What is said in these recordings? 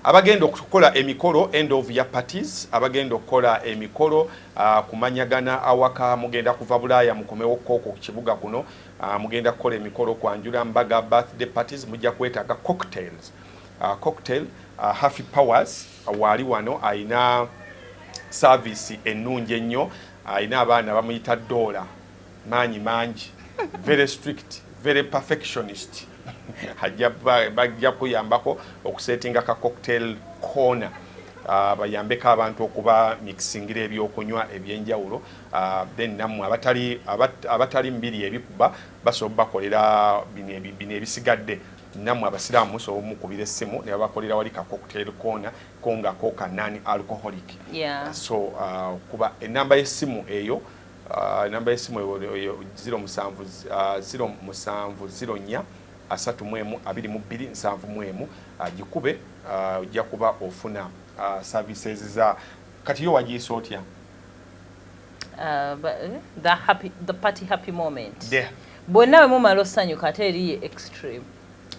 abagenda okukola emikolo, end of year parties, abagenda okukola emikolo, kumanyagana awaka, mugenda kuva Bulaaya mukomewo kooko ku kibuga kuno, mugenda kukola emikolo, kwanjula, mbaga, birthday parties, mujja kwetaaga cocktails. Cocktail, Happy Powers waali wano, ayina service ennungi ennyo, ayina abaana bamuyita Dola, maanyi mangi, very strict, very perfectionist. Ajja bajja kuyambako okusetinga ka cocktail corner, bayambeko abantu okuba mixingira ebyokunywa ebyenjawulo. Then nammwe abatali mbiri ebikuba basobola bakolera bino ebisigadde. Nammwe abasiraamu musobola mukubira essimu ne babakolera wali ka cocktail corner ko nga ko ka non alcoholic. So kuba enamba y'essimu eyo, enamba y'essimu eyo 07 0704 31 22 71, gikube, ojja kuba ofuna services za kati yo wagiisa otya? But the happy, the party happy moment. Bonna bwe mumala osanyuka, ate eriye extreme.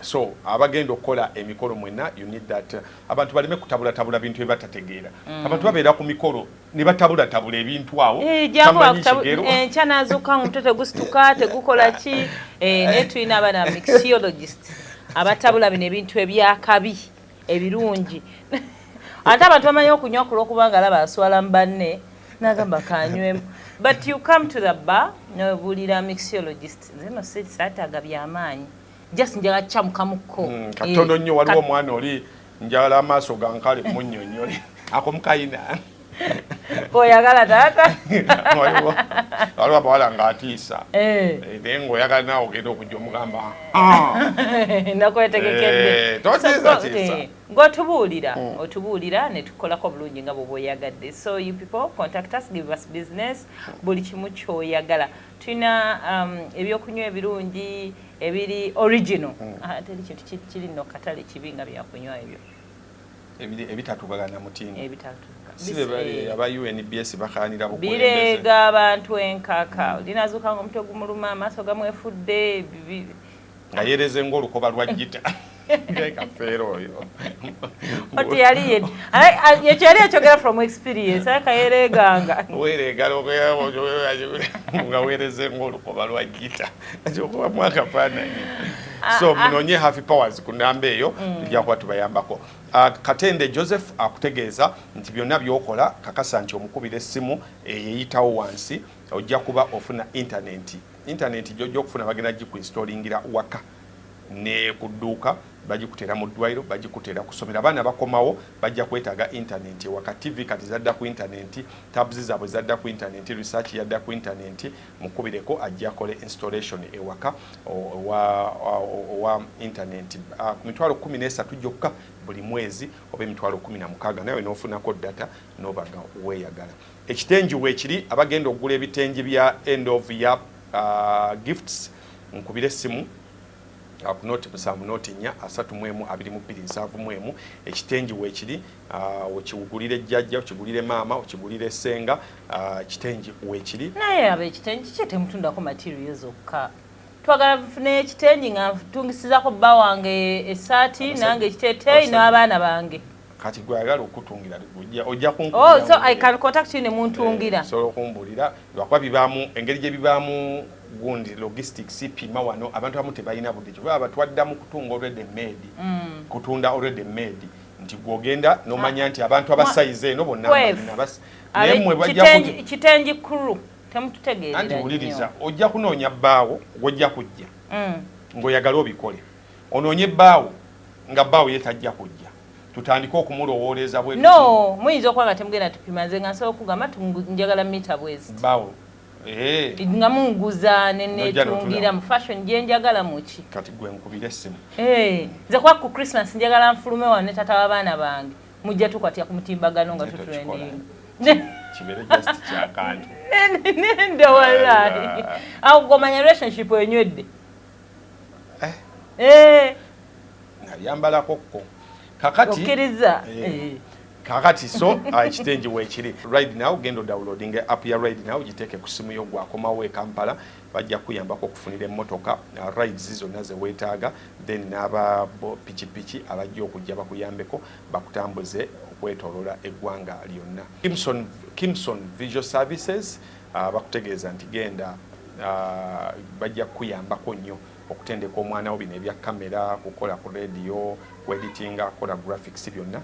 So abagenda okukola emikolo mwenna, you need that. Abantu baleme kutabulatabula bintu bye batategeera. Abantu babeera ku mikolo ne batabulatabula ebintu awo. Eh, jangu. Tamanyi kigero. Enkya nazuuka nga omutwe tegusituka, tegukola ki. Naye tulina abaana mixologist abatabula bino ebintu ebyakabi ebirungi. Ate abantu bamanyi okunywa ku lwokubanga alaba aswala mu banne, nagamba kanywemu. But you come to the bar nobuulira mixologist, nze no saataaga byamaanyi, just njagala kyamukamukko. Katono nnyo. Waliwo omwana oli njagala amaaso gankale munnyonnyole ako mukayina. Oyagala taata. Waliwo abawala ng'atiisa. Eh. Naye ng'oyagala naawe ogenda okujja omugamba, "Ah." Nakwetegekedde. Totiisa tiisa. Ng'otubuulira, otubuulira ne tukolako bulungi nga bw'oba oyagadde. So you people contact us, give us business, buli kimu ky'oyagala. Tulina ebyokunywa ebirungi ebiri original. Ah, teri kintu kiri nno katale kibi nga byakunywa ebyo. Ebitatuukagana mutindo. Ebitatuuka. Si be bali aba UNBS bakaanira bukulembeze. Bireega abantu enkaka, olinazuuka nga omutwe gumuluma, amaaso gamwefudde. Nga yeereze ng'olukoba lwa gita kafeero oyo. Oti yali ye ekyo yali ekyogera from experience, aye kayereeganga. Weereega nga weereze ng'olukoba lwa gita ekyokubamu akafaananyi. So munoonye Happy Powers ku namba eyo, tujja kuba tubayambako. Katende Joseph akutegeeza nti byonna by'okola, kakasa nti omukubira essimu eyeyitawo wansi, ojja kuba ofuna intaneti. Intaneti gyojja okufuna bagenda gikuinstallingira waka ne ku dduuka, bagikuteera mu ddwaliro, bagikuteera ku ssomero. Abaana bakomawo bajja kwetaaga intaneti ewaka. TV kati zadda ku intaneti, tabs zaabwe zadda ku intaneti, research yadda ku intaneti. Mukubireko ajja akole installation ewaka owa intaneti ku 13,000 gyokka buli mwezi oba 16,000, nawe n'ofunako data n'oba nga weeyagala. Ekitengi weekiri, abagenda okugula ebitengi bya end of year gifts, nkubire essimu ku 070 431 22 71. Ekitengi weekiri, okigulire jjajja, okigulire maama, okigulire ssenga, ekitengi weekiri. Naye aba ekitengi kiki temutundako material zokka? Twagala nfune ekitengi nga ntungisizako bba wange essaati nange ekiteeteeyi n'abaana bange. Kati gwe ayagala okutungira ojja. Oh, so I can contact you ne muntungira? Osobola okumbulira, lwakuba bibaamu engeri gye bibaamu gundi logistics, pima wano abantu abamu tebalina budde. Kyova batwadda mu kutunga already made, kutunda already made, nti gwogenda nomanya nti abantu abasayize eno bonna naye mmwe bajja. Kitengi crew, temututegeerera. Anti wuliriza, ojja kunoonya bbaawo gwojja kujja ng'oyagala obikole, onoonye ebbaawo nga bbaawo ye tajja kujja, tutandike okumulowooleza bwe. No, muyinza okuba nga temugenda tupima, nze nga nsobola okugamba njagala mita bwezi. Bbaawo. Nga munguza nenetungira mu fashion gyenjagala muki. Kati gwe nkubira essimu. Nze kuba ku Christmas njagala nfulume wano ne tata w'abaana bange, mujja tukwatya ku mutimbagano nga tutrendinga. Kibeere just kyakantu. Nende wallahi, awo gomanya relationship enywedde. Nabyambalako kko kakati. Okkiriza? Kakati so ekitengi weekiri. Ride Now, genda downloading app ya Ride Now, giteeke ku simu yo. Gwakomawo e Kampala, bajja kuyambako okufunira emmotoka, rides zonna ze weetaaga, then n'aba pikipiki abajja okujja bakuyambeko bakutambuze okwetoolola eggwanga lyonna. Kimson Visual Services bakutegeeza nti genda, bajja kukuyambako nnyo okutendeka omwana wo bino ebya kamera, kukola ku radio, kueditinga, kukola graphics, byonna.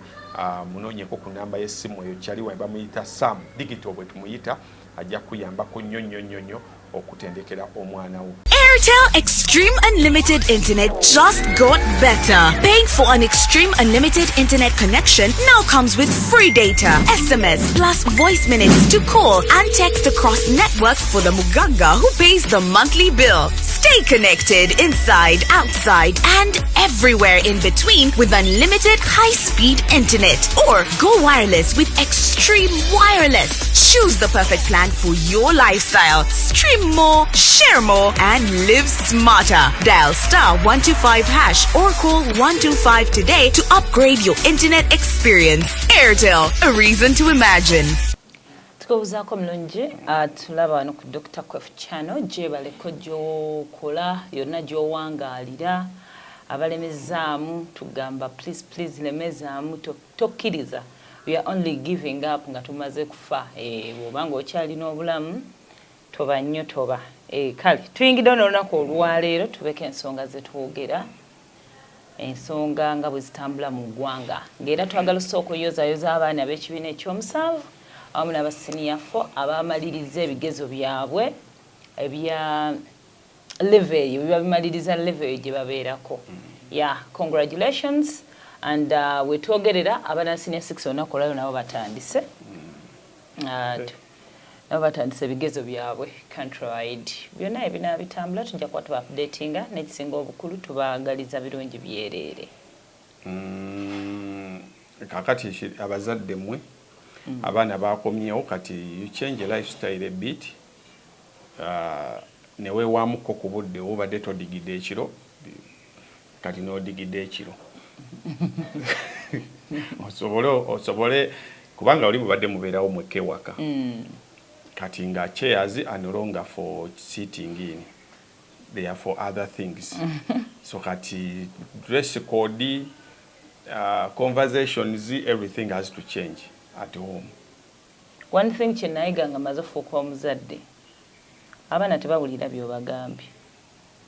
Munoonyeko ku namba y'essimu eyo kyali bamuyita Sam Digital, bwe tumuyita, ajja kukuyambako nnyo nnyo nnyo nnyo okutendekera omwana wo. Airtel Extreme Unlimited Internet just got better. Paying for an Extreme Unlimited Internet connection now comes with free data, SMS, plus voice minutes to call and text across networks for the Muganga who pays the monthly bill. Stay connected inside, outside, and everywhere in between with unlimited high-speed internet. Or go wireless with Extreme Wireless. Choose the perfect plan for your lifestyle. Stream more, share more, and live smarter. Dial *125# or call 125 today to upgrade your internet experience. Airtel, a reason to imagine. Tukubuzaako mulungi, tulaba wano ku Dr Quef Channel, gyebaleko gyokola yonna gy'owangaalira. Abalemezaamu tugamba, please, please, lemezaamu, tokkiriza. We are only giving up nga tumaze kufa. Bw'oba nga okyalina obulamu, toba nnyo, toba. Kale tuyingiddewo n'olunaku olwaleero, tubeko ensonga zetwogera, ensonga nga bwe zitambula mu ggwanga, ng'era twagala osooka oyozayoza abaana ab'ekibiina ekyomusanvu awamu n'aba senior four abamaliriza ebigezo byabwe ebya level eyo, biba bimaliriza level eyo gye babeerako. Yeah, congratulations. And wetwogerera abaana senior six olunaku olwaleero nabo batandise, nabo batandise ebigezo byabwe countrywide. Byonna ebinaba bitambula tujja kuba tuba updatinga, n'ekisinga obukulu tubaagaliza birungi byereere. Kakati abazadde mmwe, abaana bakomyewo, kati you change a lifestyle a bit, neweewaamuko ku budde. Obadde todigidde ekiro, kati n'odigidde ekiro osobole kubanga oli mubadde mubeerawo mwekka ewaka. Kati nga chairs are no longer for sitting in, they are for other things. So kati dress code, conversations, everything has to change at home. One thing kye nayiga nga maze ofuuka omuzadde, abaana tebawulira by'obagambye,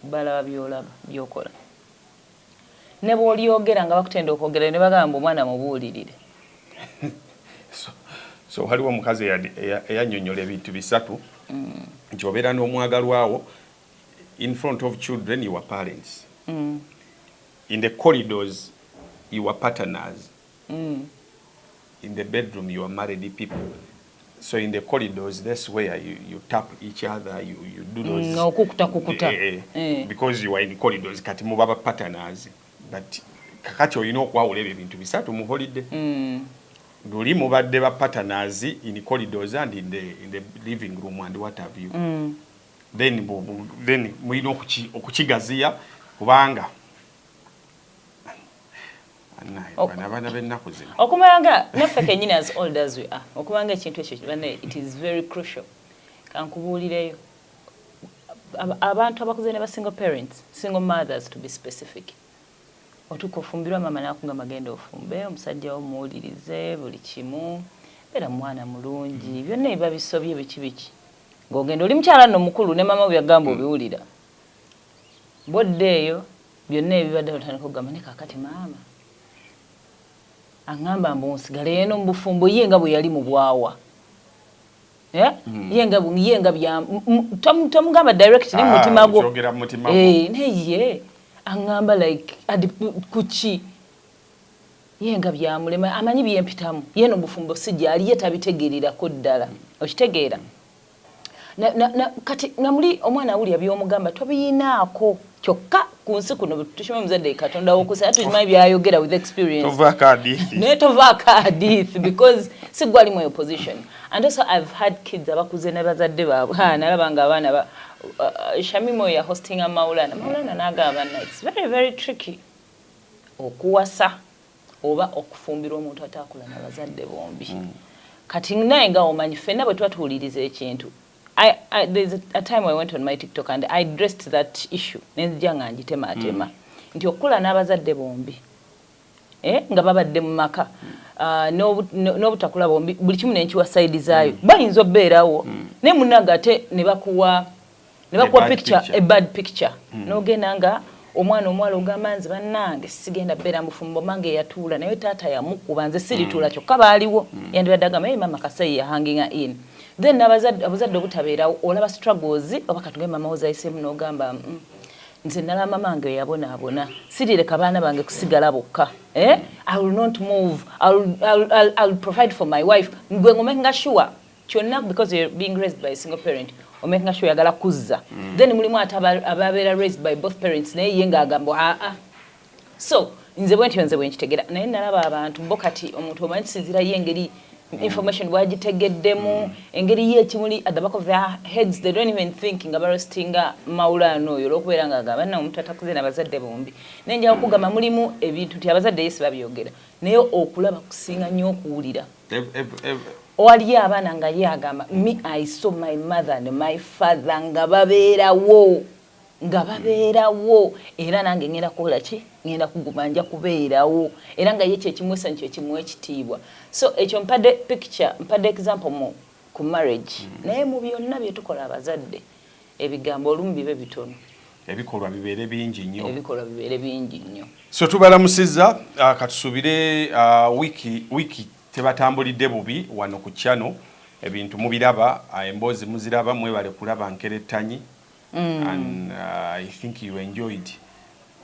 balaba by'olaba by'okola. Ne bw'olyogera nga bakutenda okwogera, ne bagamba omwana mubuulirire. So waliwo omukazi eyannyonnyola ebintu bisatu, nti obeera n'omwagalwawo, in front of children you are parents, in the corridors you are partners, in the bedroom you are married people. So in the corridors, that's where you tap each other, you do those Okukuta kukuta. Because you are in corridors, kati muba ba partners. But kakati olina okwawula ebyo ebintu bisatu mu holiday. Luli mubadde ba partners in corridors and in the living room and what have you. Then mulina okukigaziya kubanga bano abaana b'ennaku zino. Okumanya naffe kennyini, as old as we are, okubanga ekintu ekyo banne, it is very crucial. Kankubuulireyo, abantu abakuze ne ba single parents, single mothers to be specific, otuuka ofumbirwa, maama nakugamba, "Genda ofumbe, omusajja wo muwulirize buli kimu, beera mwana mulungi, byonna ebiba bisobye biki biki." Ng'ogenda oli mukyala nno mukulu, ne maama byagamba obiwulira. Bodde eyo byonna ebibadde, otandika okugamba, "Ne kaakati maama aŋŋamba mbu nsigale eno mu bufumbo, ye nga bwe yali mu bwawa." Eh? Ye nga bya tomugamba direct, ne mu mutima gwo. Kyogera mu mutima gwo. Eh, naye aŋŋamba like adi kuki, ye nga byamulema, amanyi byempitamu, ye no bufumbo si gyali, ye tabitegeererako ddala. Okitegeera? Kati nga muli omwana awulira by'omugamba tobiyinaako, kyokka ku nsi kuno tukimanyi omuzadde Katonda wokusa, tukimanyi byayogera with experience. Tovaako hadithi. Naye tovaako hadithi because si gwali mu position. And also I've had kids abakuze ne bazadde baabwe. Ha, nalaba nga abaana ba Shamimo ya hostinga Maulana, Maulana n'agamba, "It's very, very tricky okuwasa Oba okufumbirwa omuntu ataakula nabazadde bombi. Kati naye nga omanyi, ffenna bwe tuba tuwuliriza ekintu, there's a time I went on my TikTok and I addressed that issue, nenzija nga ngitemaatema nti okukula n'abazadde bombi, nga babadde mu maka, n'obutakula bombi, buli kimu nenkiwa side zaayo. Bayinza obeerawo, naye munange ate ne bakuwa a bad picture, picture. A bad picture. N'ogenda nga omwana omuwala ogamba, "Nze bannange sigenda beera mufumbo, mange eyatuula naye taata yamukuba, nze sirituula." Kyokka baaliwo, yandibadde agamba, "Hey, mama kasayi yahanginga in." Then abazadde obutabeerawo, olaba struggles, oba katugambe mama wo zayiseemu, n'ogamba, nze nalaba mama wange yabonaabona, sirireka baana bange kusigala bokka, eh? I will not move. I will provide for my wife." Gwe ngomakinga sure kyonna, because you're being raised by a single parent, omakinga sure oyagala kuzza. Then mulimu ate ababeera raised by both parents, naye ye ng'agamba, "Aa." So nze bwe ntyo, nze bwe nkitegera, naye nalaba abantu bo kati omuntu omanyi kisinzira ye engeri information bwagitegeddemu, engeri ye ekimuli at the back of their heads. They don't even think nga baroastinga Maulana oyo olwokubeera nga agamba nna omuntu atakuze nabazadde bombi. Naye njala okugamba mulimu ebintu nti abazadde ye si babyogera, naye okulaba kusinga nnyo okuwulira. Waliyo abaana nga ye agamba, "Me, I saw my mother and my father nga babeerawo, era nange ngenda kukola ki? Ngenda kuguma, nja kubeerawo." Era nga ye kyekimusa kyekimuwa ekitiibwa. So ekyo mpadde picture, mpadde example mu ku marriage. Naye mu byonna bye tukola abazadde, ebigambo olumu bibe bitono, ebikolwa bibeere bingi nnyo. Ebikolwa bibeere bingi nnyo. So tubalamusizza, katusuubire wiiki tebatambulidde bubi wano ku channel. Ebintu mubiraba, emboozi muziraba. Mwebale kulaba nkerettanyi. And I think you enjoyed.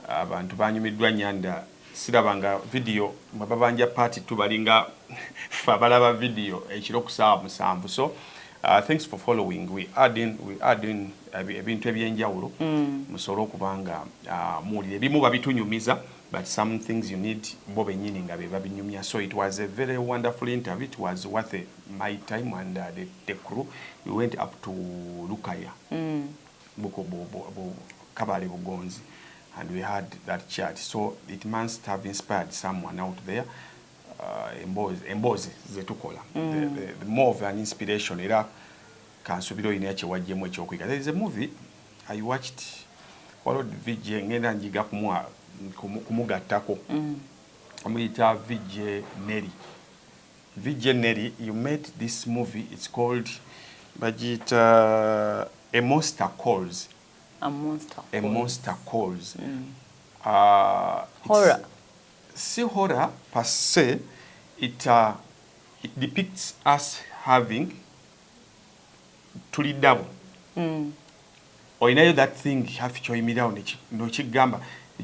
Abantu banyumiddwa nyanda sirabanga video mwe babanja part 2, balinga fe abalaba video ekiro ku saawa 7. So thanks for following. We add in ebintu ebyenjawulo, musobole okuba nga muwulira. Ebimu babitunyumiza, but some things you need bo bennyini nga be babinyumya. So it was a very wonderful interview. It was worth my time and the crew. We went up to Lukaya, Buko, bu, bu, bu, Kabale Bugonzi, and we had that chat. So it must have inspired someone out there. Emboozi zetukola, the more of an inspiration, era kansubira olina kyewajjemu ekyokuyiga. There is a movie I watched, waliwo VJ ngenda njiga kumugattako, amuyita VJ Nelly. VJ Nelly, you made this movie, it's called, bagiyita A Monster Calls. A Monster A Calls. Monster Calls. Horror. Si horror per se. It depicts us having tuli double. Olinayo that thing hafi kyoyimirirawo nokigamba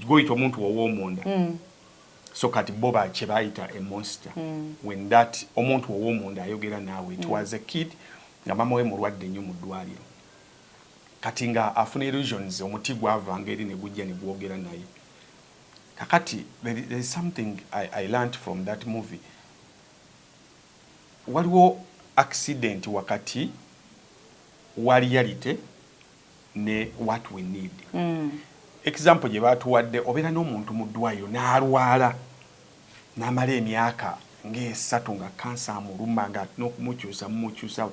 goyita omuntu ow'omunda. So kati bo kye bayita a monster, when that omuntu ow'omunda ayogera naawe. It was a kid nga mama we mulwadde nnyo mu ddwaliro, kati nga afuna illusions, omuti gwavanga eri ne gujja ne gwogera naye. Kakati there is something I learned from that movie. Waliwo accident wakati wa reality ne what we need. Example gye batuwadde, obeera n'omuntu mu ddwaliro n'alwala n'amala emyaka ng'esatu nga kansa amuluma, nga n'okumukyusa mumukyusa.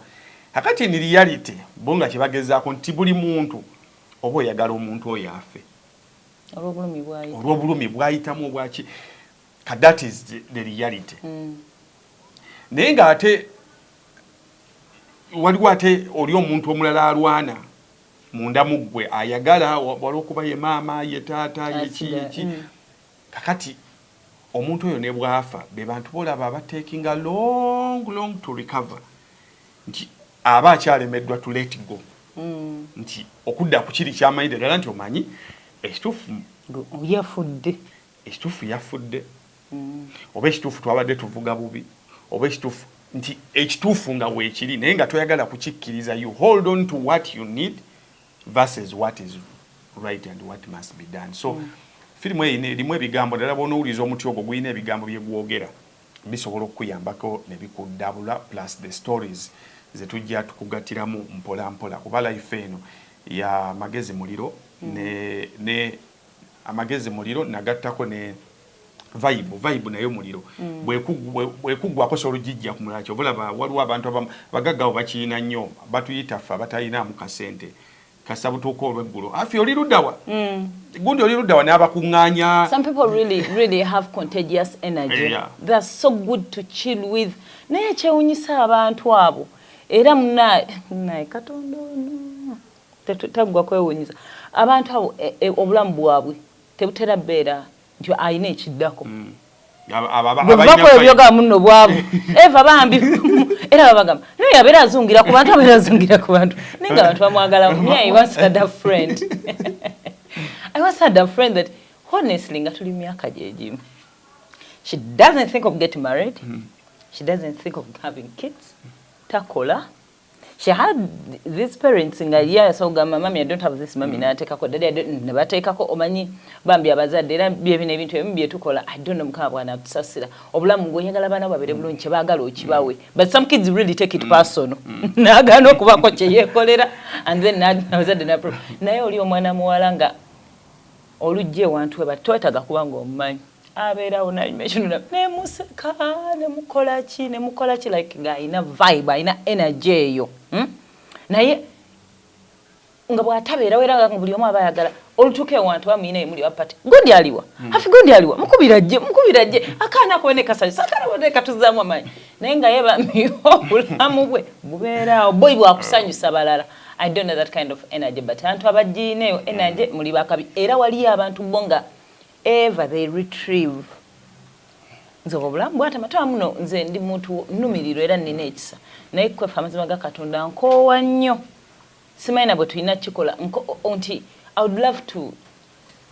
Kakati in reality bo nga kyebagezaako nti buli muntu oba oyagala omuntu oyo afe olw'obulumi bwayita. Olw'obulumi bwayitamu obwaki. Ka that is the reality. Naye ng'ate waliwo ate oli omuntu omulala alwana munda mu ggwe, ayagala walwokuba ye maama, ye taata, ye ki, ye ki. Kakati omuntu oyo ne bwafa, be bantu bolaba abatekinga long long to recover, nti aba akyalemeddwa to let go, nti okudda ku kiri kyamanyire ddala nti omanyi ekituufu yafudde. Ekituufu yafudde, oba ekituufu twabadde tuvuga bubi, oba ekituufu nti ekituufu nga weekiri, naye nga toyagala kukikkiriza. You hold on to what you need versus what is right and what must be done. So firimu eyo erimu ebigambo ddala bw'onoowuliza omuti ogwo gulina ebigambo bye gwogera, bisobola okukuyambako ne bikuddabula, plus the stories ze tujja tukugattiramu mpola mpola, kuba life eno ya magezi muliro. Ne amagezi muliro nagattako ne Vibe naye muliro. Bwekuggwako sobola ogijja ku mulala. Kyova olaba waliwo abantu abamu abagagga abo bakiyina nnyo, batuyita ffe abatalinamu kasente. Kasita butuuka olweggulo, afi oli luddawa, gundi oli luddawa, n'abakuŋŋaanya. Some people really, really have contagious energy. They're so good to chill with. Naye kyewunyisa abantu abo era munaye Katonda ono taggwa kwewunyisa. Abantu abo obulamu bwabwe tebutera bbeera nti alina ekiddako. Abalina Bwebyoga muno bwavu eva bambi era babagamba naye abeera azungira ku bantu, abeera azungira ku bantu, naye nga abantu bamwagala. Me, I once had a friend that honestly nga tuli myaka gyegimu, she doesn't think of getting married, she doesn't think of having kids, takola. She had these parents nga ye asobola, "Mummy, I don't have this, mummy," n'ateekako, "Daddy, I don't," ne bateekako. Omanyi bambi abazadde era byebino ebintu ebimu bye tukola. I don't know, Mukama bw'anaatusasira. Obulamu ng'oyagala abaana babeere bulungi, kye baagala okibawe, but some kids really take it personal, n'agaana okubaako kye yeekolera, and then abazadde naye oli omwana muwala nga olujja ewantu we batwetaaga kuba ng'omumanyi abeerawo nanyuma nemuseka nemukola ki nemukola ki, like ng'alina vibe, alina energy eyo, Naye nga bw'atabeerawo era nga buli omu aba ayagala olutuuka ewantu bamuyina emuli wa party, "Gundi aliwa? Afi gundi aliwa? Mukubira jje, mukubira jje." Akaana akobone kasanyusa, akaana bone katuzaamu amaanyi, naye nga ye bambi obulamu bwe bubeeraawo boyi bwakusanyusa balala. I don't know that kind of energy, but abantu abagiina eyo energy muli bakabi. Era waliyo abantu bo nga ever they retrieve. Nze obulamu bwatama muno, nze ndi muntu nnumirirwa era nnina ekisa, naye kwefe amazima ga Katonda nkoowa nnyo. Simanyi na bwe tulina kikola nti I would love to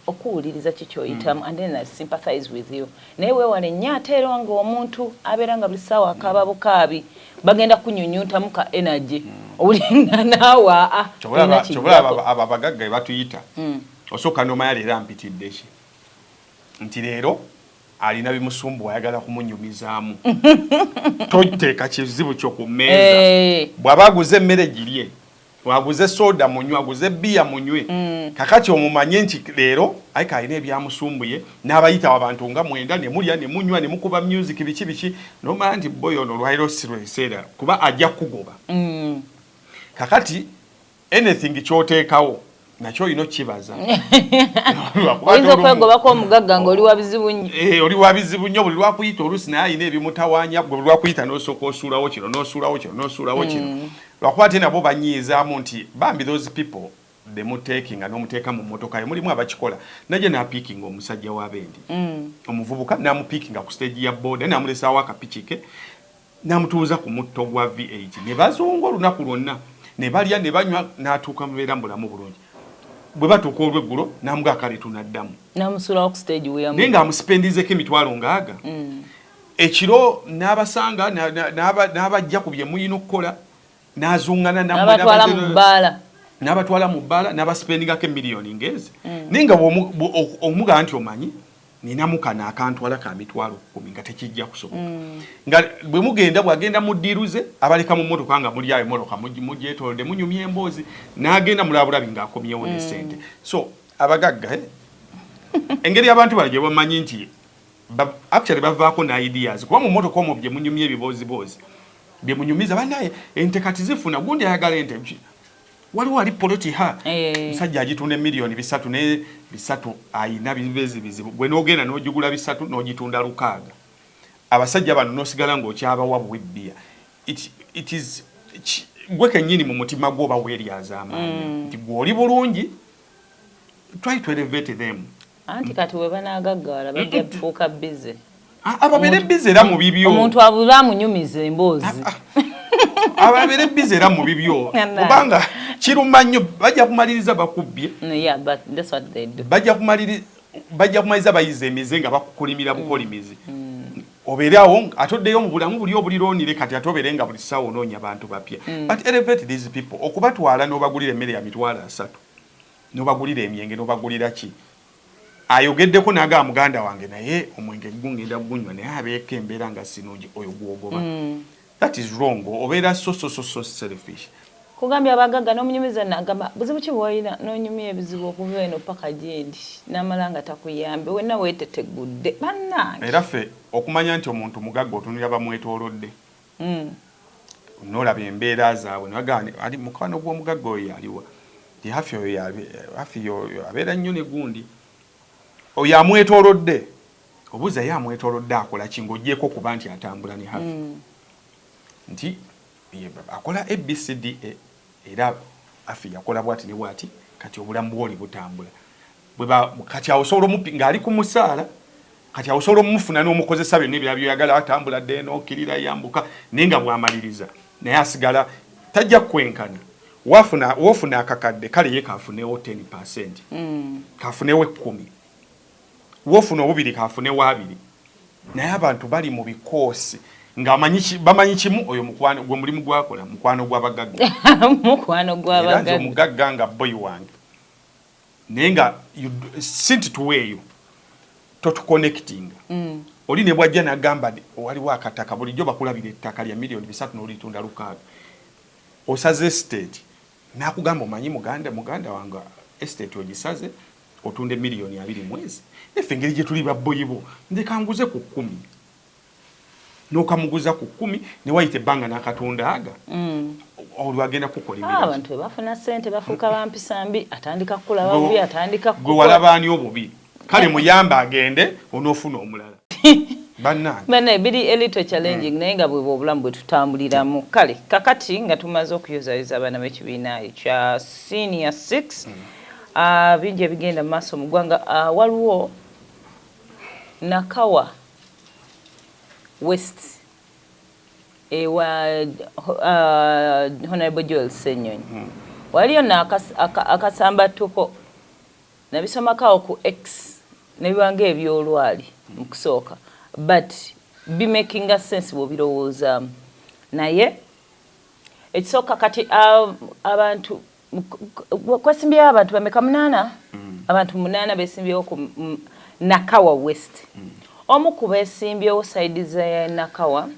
okuwuliriza kikyoyitamu and then I sympathize with you, naye weewale nnyo ate era nga omuntu abeera nga buli ssaawa akaaba bukaabi, bagenda kunyunyuntamu ka energy owulinga naawe aa. Kyobulaba abo abagagga batuyita, osooka nomanya leero ampitidde ki, nti leero alina bimusumbu, ayagala kumunyumizaamu. Toteeka kizibu kyo ku mmeeza. Bw'aba aguze emmere girye, waguze soda munywe, aguze bbiya munywe. Kakati omumanye nti leero ayika alina ebyamusumbuye n'abayita abantu nga mwenda, ne mulya ne munywa ne mukuba music biki biki, nomanya nti boy ono lwaliro si lweseera kuba ajja kukugoba. Kakati anything kyoteekawo nakyo olina okkibaza. Oyinza okwegobako omugagga ng'oli wa bizibu nnyo. Eh, oli wa bizibu nnyo. Buli lwakuyita oluusi naye alina ebimutawaanya. Gwe buli lwakuyita n'osooka osuulawo kino, n'osuulawo kino, n'osuulawo kino, lwakuba ate nabo banyiizaamu nti bambi those people bemuteekinga n'omuteeka mu mmotoka ye. Mulimu abakikola, najja n'apiikinga omusajja w'abendi, omuvubuka n'amupiikinga ku stage ya boda, n'amulesaawo akapiki ke, n'amutuuza ku mutto gwa V8 ne bazunga olunaku lwonna, ne balya ne banywa, n'atuuka mubeera mu bulamu bulungi. Bwe batuuka olweggulo n'amuga kale tunaddamu. Namusulawo ku stage. Naye ng'amusipendizeko emitwalo ngaaga. Ekiro n'abasanga n'abajja ku bye muyina okukola, n'azungana nammwe. N'abatwala mu bbaala. N'abatwala mu bbaala, n'abasipendingako emiliyoni ngezi, naye nga omugamba nti omanyi ninamu kano akantwala ka 100,000, nga tekijja kusoboka. Nga bwe mugenda, bw'agenda mu ddiiru ze, abaleka mu mmotoka nga muli awo, emmotoka mugyetoolodde, munyumya emboozi, n'agenda mulabulabi ng'akomyewo ne ssente. So abagagga, engeri abantu bano gye bamanyi nti actually bavaako ne ideas, kuba mu mmotoka omwo bye munyumya ebibooziboozi bye munyumiza bannaye, ente kati zifuna gundi ayagala ente, waliwo ali poloti ha musajja agitunda emiliyoni 300 ne 300 ayina bibezi bizibu, gwe n'ogenda n'ogigula 300 n'ogitunda 600. Abasajja bano n'osigala ng'okyabawa buwi bbiya. It is gwe kennyini mu mutima gwo oba weeryazaamaanyi nti gwe oli bulungi. Try to elevate them. Anti kati we banaagaggawala bajja kufuuka busy. Ababeere busy era mu bibyo. Omuntu abula amunyumiza emboozi. Ababeere busy era mu bibyo, kubanga kiruma nnyo, bajja kumaliriza bakubbye. Yeah, but that's what they do. Bajja kumaliriza bayiza emize nga bakukolimira bukolimizi. Obeere awo ate oddeyo mu bulamu buli obuliroonire. Kati ate obeere nga buli ssaawa onoonya bantu bapya. But elevate these people, okubatwala n'obagulira emmere ya 30,000, n'obagulira emyenge, n'obagulira ki. Ayogeddeko n'agamba muganda wange, naye omwenge gungenda gunywa, naye abeeko embeera nga sinungi, oyo gwogoba. That is wrong, obeera so so so so selfish. Kugambye abagagga n'omunyumiza, nagamba, "Buzibu ki bwolina?" N'onyumya ebizibu okuva eno paka gyendi, n'amala nga takuyambe, wenna weetetegudde, bannange. Era ffe okumanya nti omuntu mugagga, otunulira bamwetoolodde, nolaba embeera zaabwe, nagamba, "Ali mukwano gw'omugagga oyo yaliwa?" Ti Hafi oyo Hafi oyo abeera nnyo ne gundi oyo amwetoolodde. Obuuza, ye amwetoolodde akola ki ng'ogyeko okuba nti atambula ne Hafi? Nti akola ABCDA, era Hafi yakola bwati ne bwati, kati obulamu bwoli butambula. Kati awo osobola omupi ng'ali ku musaala, kati awo osobola omufuna n'omukozesa byonna ebirala byoyagala, atambula dde n'okkirira yambuka, naye nga bw'amaliriza naye asigala tajja kwenkana. Wafuna wofuna akakadde, kale ye kafunewo 10%, kafunewo 10, wofuna obubiri kafunewo 20. Naye abantu bali mu bikoosi nga bamanyi kimu, oyo mukwano gwe, mulimu gwakola, mukwano gw'abagagga. Mukwano Era nze gw'abagagga. Omugagga nga boy wange, naye nga si nti tuweeyo totuconnectinga. Oli ne bwajja nagamba nti waliwo akataka, bulijjo bakulabira ettaka lya miliyoni 3 n'olitunda 6, osaze estate, nakugamba, "Omanyi muganda wange, estate ogisaze otunda emiliyoni 20 mwezi, neffe engeri gye tuli babboyibo, nze kanguze ku 10." N'okamuguza ku 10, ne wayita ebbanga n'akatunda aga. Olwo agenda kukolimira. Abantu bwe bafuna ssente bafuuka bampisa mbi, atandika kukulaba bubi, atandika Gwe walaba ani obubi? Kale muyambe agende, onoofuna omulala, bannange. Bane biri a little challenging, naye nga bwe obulamu bwe tutambuliramu. Kale kakati nga tumaze okuyozayoza abaana b'ekibiina ekya senior 6, bingi ebigenda mu maaso mu ggwanga. Waliwo Nakawa West ewa Honorable Joel Ssenyonyi, waliyo akasambattuko. Nabisomako awo ku X nebibanga ebyolwali mu kusooka, but bimakinga sense bw'obirowoozaamu. Naye ekisooka kati abantu kwesimbyewo abantu bameka? Munaana. Abantu munaana besimbyewo ku Nakawa West. Omu ku besimbyewo side ze Nakawa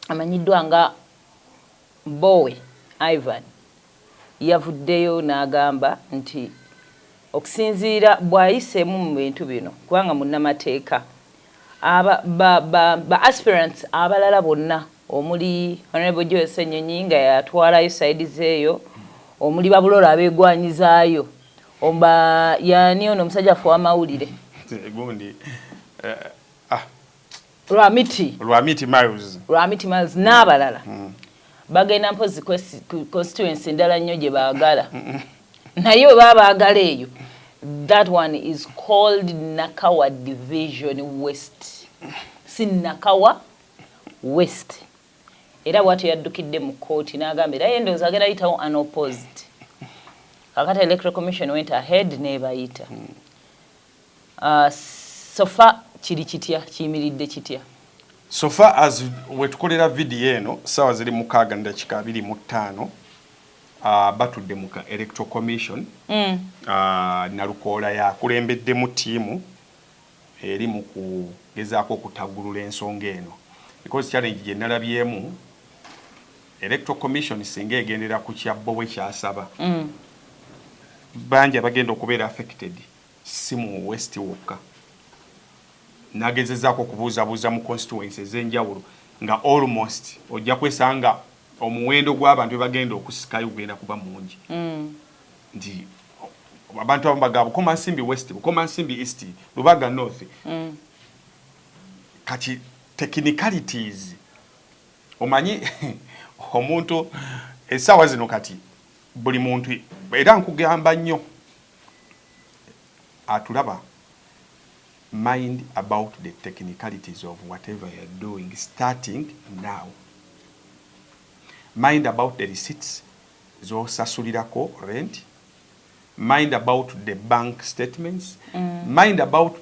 amanyiddwa nga Bowe Ivan yavuddeyo n'agamba nti okusinziira bw'ayiseemu mu bintu bino, kubanga munnamateeka, aba ba aspirants abalala bonna omuli Honorable Joel Ssenyonyi nga yatwalayo side zeeyo, omuli babulola abeegwanyizaayo, oba yani ono omusajja afe w'amawulire. Gundi ah, Lwamiti. Lwamiti Miles. Lwamiti Miles n'abalala bagenda mpozi ku constituency endala nnyo gye baagala, naye bwe baba baagala eyo, that one is called Nakawa Division West, si Nakawa West. Era bwatyo yaddukidde mu kkooti n'agamba era ye ndowooza agenda yitawo unopposed. Kakati Electoral Commission went ahead n'ebayita. So far kiri kitya? Kiyimiridde kitya? So far as wetukolera vidiyo eno, sawa ziri 6:25, batudde mu ka Electoral Commission. Nalukoola yakulembeddemu ttiimu eri mu kugezaako okutagulula ensonga eno, because challenge gye nalabyemu, Electoral Commission singa egendera ku kya Bowe kyasaba, bangi abagenda okubeera affected, si mu West wokka. Nagezezaako okubuuzabuuza mu constituency ez'enjawulo, nga almost ojja kwesanga omuwendo gw'abantu ebagenda okusikayo gugenda kuba mungi, nti abantu abamu bagamba Bukomansimbi West, Bukomansimbi East, Lubaga North. Kati technicalities, omanyi omuntu essaawa zino kati buli muntu, era nkugamba nnyo atulaba, mind about the technicalities of whatever you're doing starting now. Mind about the receipts zosasulirako rent, mind about the bank statements, mind about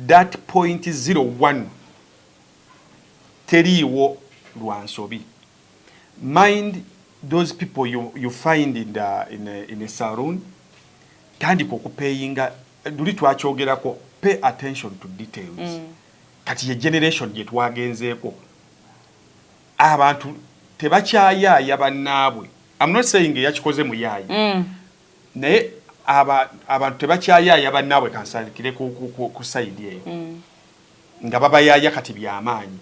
that point 01 teriiwo lwa nsobi. Mind those people you find in a saloon. Tandika okupayinga, luli twakyogerako, pay attention to details. Kati ye generation gye twagenzeeko, abantu tebakyayaaya bannaabwe. I'm not saying eyakikoze muyaayi, naye abantu tebakyayaaya bannaabwe. Kansandikire ku side eyo nga babayaaya kati byamaanyi,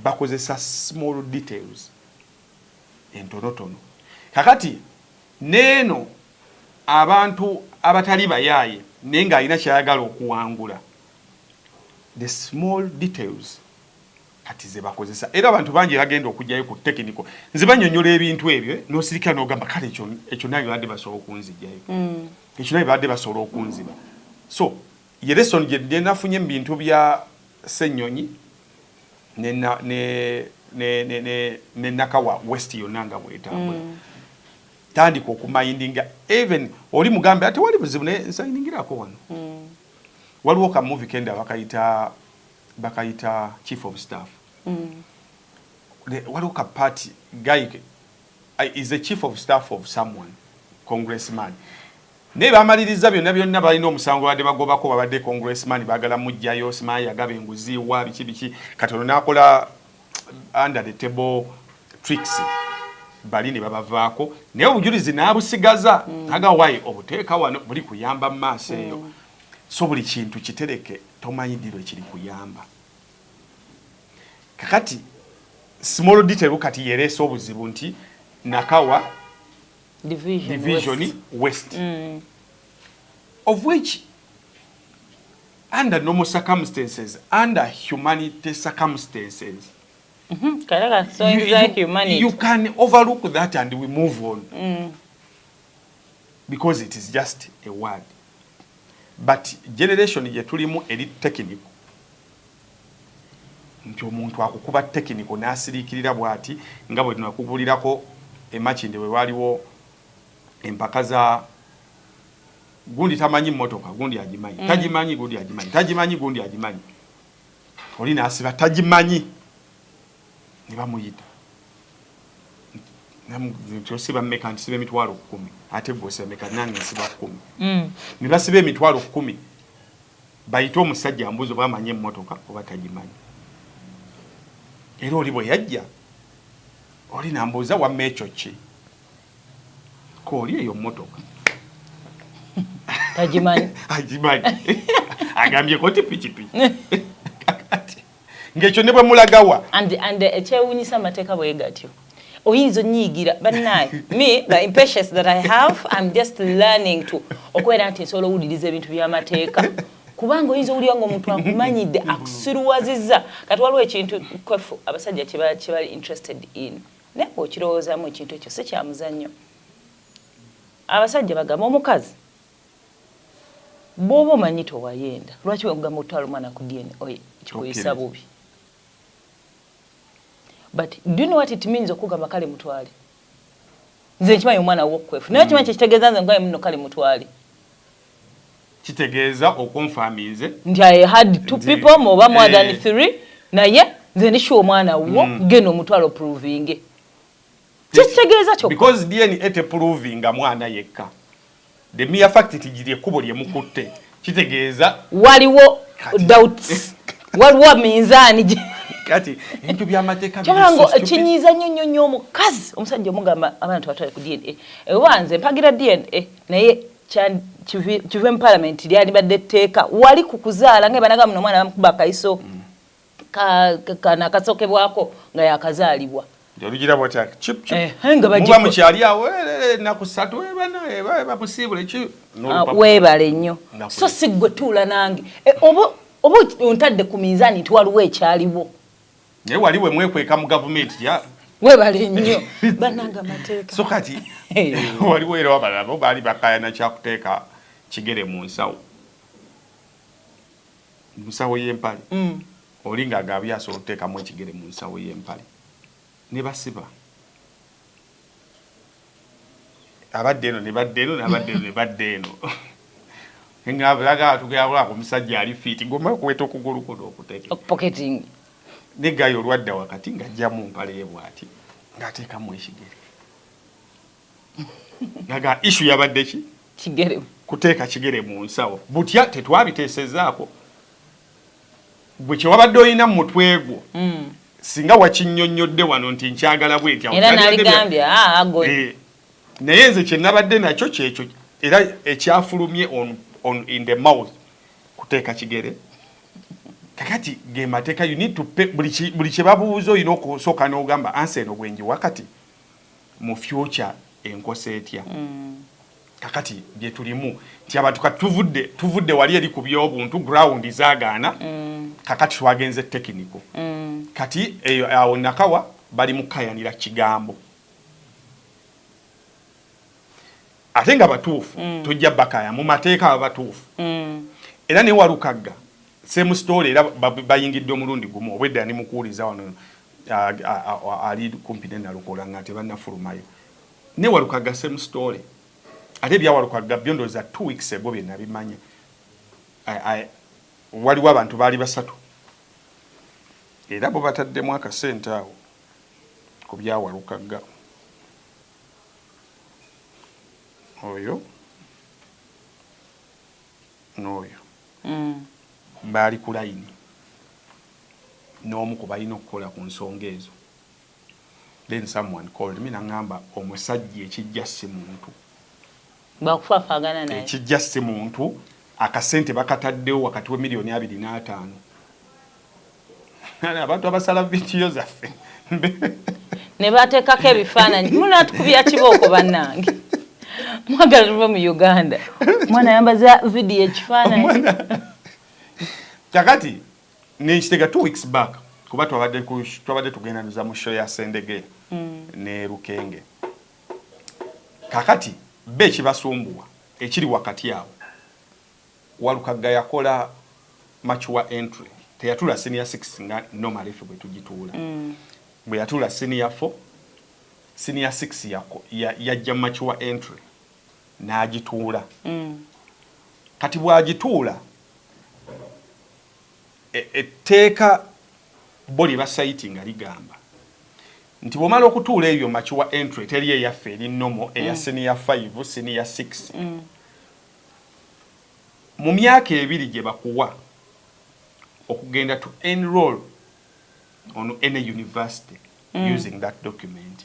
bakozesa small details entonotono. Kakati neeno abantu abatali bayaaye naye ng'alina kyayagala okuwangula, the small details kati ze bakozesa. Era abantu bangi bagenda okugjayo ku technical, nze banyonyola ebintu ebyo n'osirika n'ogamba, kale ekyo nange badde basobola okunzijjayo, ekyo nange badde basobola okunziba. So ye lesson gye nafunye mu bintu bya Ssennyonyi ne Nakawa West yonna nga bwetambula. Tandika okumindinga, even oli mugambe ate wali buzibu, naye nsayiningirako wano. Waliwo ka movie kenda bakayita Chief of Staff. Waliwo ka party guy is a chief of staff of someone, congressman, naye bamaliriza byonna byonna, balina omusango badde bagobako, babadde congressman baagala mugjayo, simanyi yagaba enguzi wa biki biki. Kati ono n'akola under the table tricks, bali ne babavaako, naye obujulizi n'abusigaza. Aga wayi obuteeka wano buli kuyamba mu maaso eyo. So buli kintu kitereke, tomanyi diro ekiri kuyamba. Kakati small detail kati yereese obuzibu nti Nakawa division, division West. West. Of which under normal circumstances, under humanity circumstances, Kale kasonyiza humanity. you can overlook that and we move on because it is just a word. But generation gye tulimu eri technical, nti omuntu akukuba technical n'asiriikirira bw'ati, nga bwe tunakubulirako emakinde bwe waliwo empaka za gundi tamanyi mmotoka, gundi agimanyi, tagimanyi, gundi agimanyi, tagimanyi, gundi agimanyi, oli n'asiba tagimanyi, ne bamuyita nti osiba mmeka? Nti siba 10,000. Ate gwe osiba mmeka? Nange nsiba 10,000. Ne basiba 10,000, bayite omusajja ambuuzi oba amanyi emmotoka oba tagimanyi. Era oli bwe yajja, oli nambuuza, wamma ekyo ki kooli eyo mmotoka? Tagimanyi. Agimanyi, agambyeko nti pikipiki. Kakati ng'ekyo ne bwe mulagawa. And ekyewuunyisa, amateeka bwe gatyo oyinza onyiigira bannaye. Me, the impatience that I have, I'm just learning to okubeera nti nsobola owuliriza ebintu by'amateeka, kubanga oyinza owulira nga omuntu akumanyidde, akusiruwazizza. Kati waliwo ekintu kwefu abasajja kye bali interested in, naye bw'okirowoozaamu ekintu ekyo si kya muzannyo. Abasajja bagamba omukazi, bw'oba omanyi towayenda, lwaki wekugamba otwala omwana ku DNA kikuyisa Tokkiriza. bubi? But do you know what it means okugamba kale mutwale? Nze nkimanyi omwana wokwefu, naye kimanyi kyekitegeeza nze ngaye muno kale mutwale? Kitegeeza okonfaminze nti I had two people oba more than three, naye nze ndi sure omwana wo, genda omutwale oprovinge. Kyekitegeeza kyokka. Because DNA teprovinga mwana yekka. The mere fact nti giri ekkubo lye mukutte kitegeeza waliwo doubts, waliwo minzaani. Kati ebintu byamateeka. Kyabula ngo kinyiiza nnyo nnyo nnyo omukazi, omusajja omugamba abaana tubatwale ku DNA. Oba nze mpagira DNA, naye kive mu parliament, lyalibadde etteeka wali ku kuzaala nga banaga muno omwana bamukuba akayiso kana akasokebwako nga yakazaalibwa. Olugira bwati nga muba mukyali awo ennaku 3 bamusiibule. Ah, weebale nnyo. So si gwe tuula nange, oba ontadde ku minzaani nti waliwo ekyaliwo. Naye wali we mwekweka mu gavumenti ya Weebale nnyo bannanga amateeka. So kati waliwo era abalala bo baali bakayana kyakuteeka kigere mu nsawo, mu nsawo y'empale. Oli ng'agabye asobola okuteekamu ekigere mu nsawo y'empale, ne basiba abadde eno ne badde eno n'abadde eno ne badde eno, nga ku musajja ali fit goma okuweta okugulu kuno okuteeka pocketing. Ne gayo olwadda wakati ng'ajjamu mpale ye bw'ati ng'ateekamu ekigere, nga issue yabadde ki? Kigere. Kuteeka kigere mu nsawo. Butya tetwabiteesezaako, gwe kyewabadde olina mu mutwe gwo, singa wakinnyonnyodde wano nti nkyagala bwenti. Era naligambye, ah, ago. Naye nze kyenabadde nakyo kyekyo era ekyafulumye on in the mouth kuteeka kigere. Kakati ge mateeka, you need to pay buli kye babuuza, olina okusooka n'ogamba answer eno bwenjiwa kati mu future enkosa etya? Kakati bye tulimu nti abantu kati tuvudde wali eri ku byobuntu, ground zaagaana. Kakati twagenze technical. Kati eyo awo Nakawa bali mukayanira kigambo, ate nga batuufu. Tojja bakaya mu mateeka, aba batuufu. Era ne Walukagga same story, era bayingidde omulundi gumu. Obwedda ndi mukuwuliza wano, ali kumpi ne Nalukola nga tebannafulumayo. Ne Walukagga same story. Ate ebya Walukagga byo ndowooza 2 weeks ago bye nabimanya. Waliwo abantu baali basatu era bo bataddemu akasente awo ku bya Walukagga oyo n'oyo. Baali ku layini n'omu ku balina okukola ku nsonga ezo. Then someone called me naŋŋamba omusajja ekijja si muntu. Bakufaafagana naye. Ekijja si muntu. Akasente bakataddewo wakati we miliyoni 25. Abantu abasala vidiyo zaffe ne bateekako ebifaananyi, munatukubya kibooko. Bannange, mwagala tuve mu Uganda? Mwana yambaza vidiyo ekifaananyi. Kakati nenkitega 2 weeks back, kuba twabadde tugenda nuza mu show ya Sendege ne Lukenge. Kakati be ekibasumbuwa ekiri wakati awo, Walukagga yakola mature entry, teyatula senior 6 nga normal ffe bwe tugituula. Bwe yatuula senior 4, senior 6 yajja mature entry n'agituula. Kati bw'agituula, etteeka bo lye basayiti nga ligamba nti bw'omala okutuula ebyo mature entry, teri eyaffe eri normal eya senior 5, senior 6, mu myaka 2 gye bakuwa okugenda to enroll on any university using that document.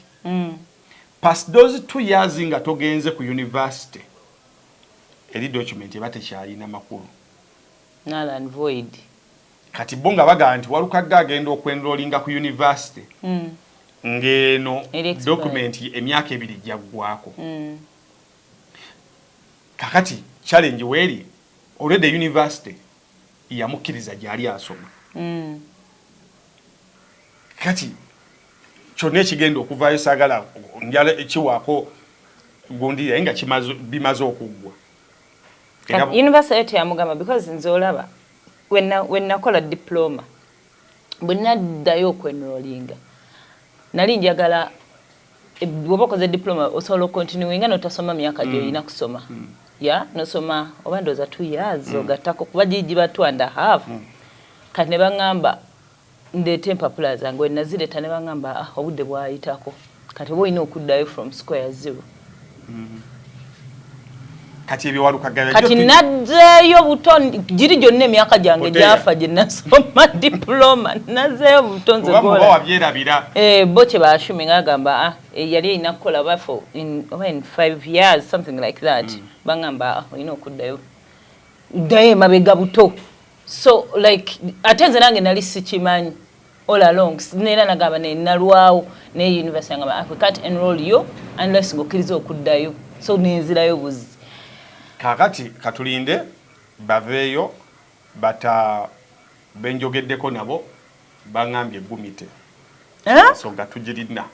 Past those 2 years nga togenze ku university, eri document eba tekyalina makulu. Null and void. Kati bo nga bagamba nti Walukagga agenda okwenrollinga ku university ng'eno Eri expired. document emyaka 2 gyaggwako. Kakati challenge weeri, already university yamukkiriza gyali asoma. Kati kyonna ekigenda okuvaayo saagala njala kiwaako gundi, naye nga bimaze okuggwa. Era University yo teyamugamba, because nze olaba when nakola diploma, bwe naddayo okwenrollinga, nali njagala bw'oba okoze diploma osobola okontinuinga notasoma myaka gyolina kusoma, ya nosoma oba ndowooza 2 years ogattako, kuba giba two and a half. Kati ne baŋŋamba ndeete empapula zange. We nazireeta ne baŋŋamba, "Ah, obudde bwayitako, kati oba olina okuddayo from square zero." Kati ebyo Walukagga Kati nazzeeyo buto, giri gyonna emyaka gyange Poteya. gyafa gye nasoma diploma, nazzeeyo buto nze oba muba gola. Wabyerabira. Eh, bo kye bashuminga agamba, ah, yali erina kukola oba for in, oba in 5 years, something like that. Baŋŋamba, ah, olina okuddayo, ddayo emabega buto. So like ate nze nange nali sikimanyi all along. Neera nagamba nenalwawo, naye university yangamba, "Ah, we can't enroll you unless ng'okkiriza okuddayo." So nenzirayo buzi. Kakati katulinde baveeyo bata benjogeddeko nabo baŋŋambye gumite. Eh? Ensonga tugirina.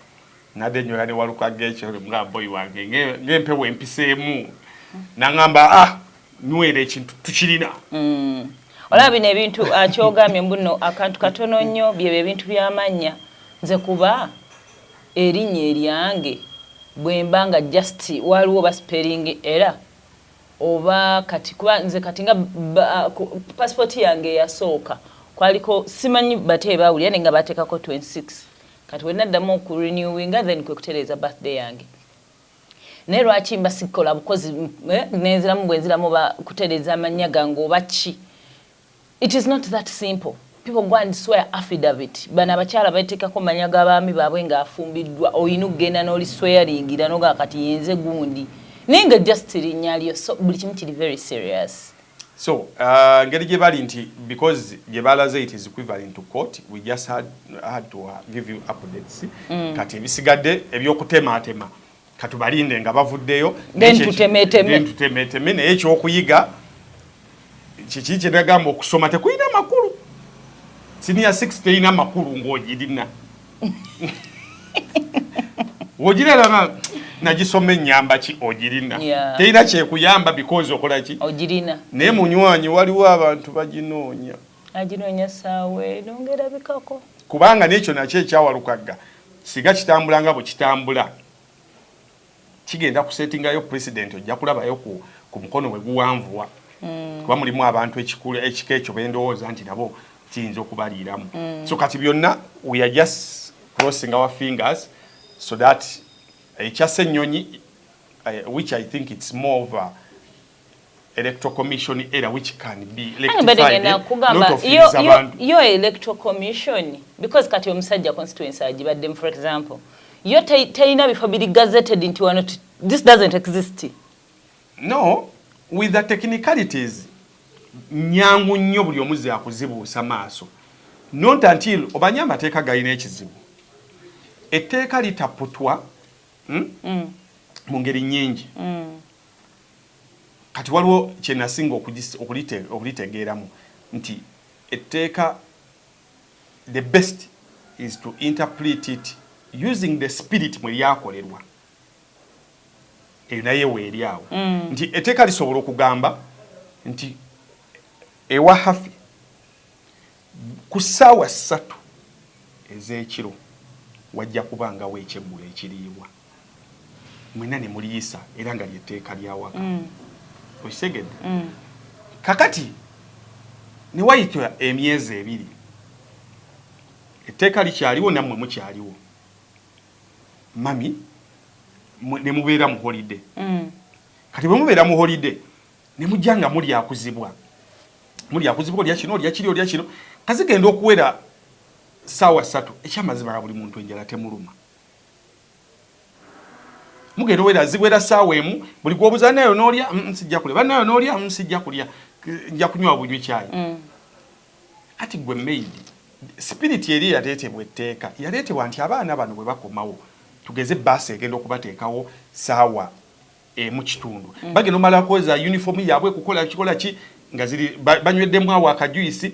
Nadde nyola ne Walukagga ekyo nga boyi wange ng'empewo empiseemu, naŋŋamba, ah, nywera ekintu tukirina. Olaba bino ebintu akyogambye mbuno akantu katono nnyo, byebyo ebintu by'amannya. Nze kuba erinnya eryange bwe mba nga just waliwo ba spelling era oba kati kuba nze kati nga passport yange eyasooka kwaliko simanyi bate bawulira naye nga bateekako 26. Kati we naddamu okurenewinga, then kwe kutereeza birthday yange. Naye lwaki mba sikola bukozi nenziramu bwe nziramu oba kutereeza amannya gange oba ki? It is not that simple. People go and swear affidavit. Bano abakyala bateekako manya g'abaami baabwe ng'afumbiddwa. Olina okugenda n'oliswearingira noga kati yenze gundi, naye nga just linnya lyo. So buli kimu kiri very serious. So ngeri gye bali nti because gye balaze it is equivalent to court, we just had to give you updates. Kati ebisigadde ebyokutematema katubalinde nga bavuddeyo. Then tutemeteme. Then tutemeteme. Naye ekyokuyiga kiki kyenagamba, okusoma tekulina makulu. Senior 6 terina makulu ng'ogirina, ogirina nagisoma ennyamba ki ogirina, terina kyekuyamba because okola ki? Ogirina. Naye munywanyi, waliwo abantu baginoonya. Aginoonya saawa eno ng'erabikako. Kubanga n'ekyo nakyo ekyawalukagga singa kitambula nga bwe kitambula, kigenda kusetingayo president. Ojja kulabayo ku mukono bwe guwanvuwa, kuba mulimu abantu ekika ekyo bendowooza nti nabo kiyinza okubaliiramu. So kati byonna we are just crossing our fingers so that ekya Ssenyonyi, which I think it's more of a electoral commission error which can be rectified, not yo electoral commission, because kati omusajja constituency agibaddemu, for example, yo terina bifo biri gazetted nti wano this doesn't exist. No, with the technicalities nyangu nnyo buli omuzi akuzibuusa maaso, not until obanye amateeka galina ekizibu. Etteeka litaputwa, Mu ngeri nnyingi. Kati waliwo kyenasinga okulitegeeramu nti etteeka, the best is to interpret it using the spirit mwe lyakolerwa. Eyo naye weeri awo, nti etteeka lisobola okugamba nti ewa Hafi ku ssaawa 3 ez'ekiro wajja kubangawo ekyeggulo ekiriibwa, mwena ne muliyisa, era nga lyetteeka lyawaka. Okitegedde? Kakati ne wayita emyezi 2, etteeka likyaliwo, nammwe mukyaliwo, mami ne mubeera mu holiday. Kati bwe mubeera mu holiday ne mujja nga mulyakuzibwa, mulyakuzibwa, olya kino, olya kiri, olya kino, kazigenda okuwera ssaawa 3, ekyamazima nga buli muntu enjala temuluma. Mugenda owera ziwera ssaawa 1, buli gwobuza nayo n'olya, sijja kulya, banayo n'olya, sijja kulya, nja kunywa bunywi kyayi. Ati gwe maid, spirit eri yaleetebwa etteeka yaleetebwa nti abaana bano bwe bakomawo, tugeze baasi egenda okubateekawo ssaawa 1.5, bagenda omala kwoza uniform yaabwe, kukola kikola ki, nga ziri banyweddemu awo akajuyisi,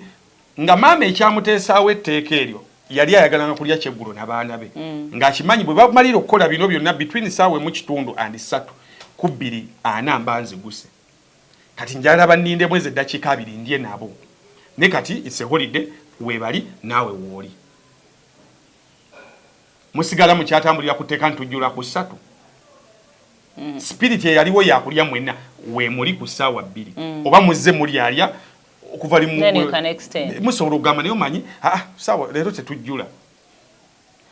nga maama ekyamuteesaawo etteeka eryo yali ayagalanga kulya kyeggulo n'abaana be, ng'akimanyi bwe bamalira okukola bino byonna between ssaawa 1.5 and 3 ku 2:40 mba nziguse. Kati njagala bannindemu ezo eddakiika 20 ndye nabo. Ne kati it's a holiday, weebali naawe wooli musigala mukyatambulira ku tteeka ntujjula ku 3. Spirit eyaliwo yakulya mwenna weemuli ku ssaawa 2, oba muzze mulyalya okuva limu. Then you can extend. Musobola okugamba naye omanyi, aa saawa leero tetujjula.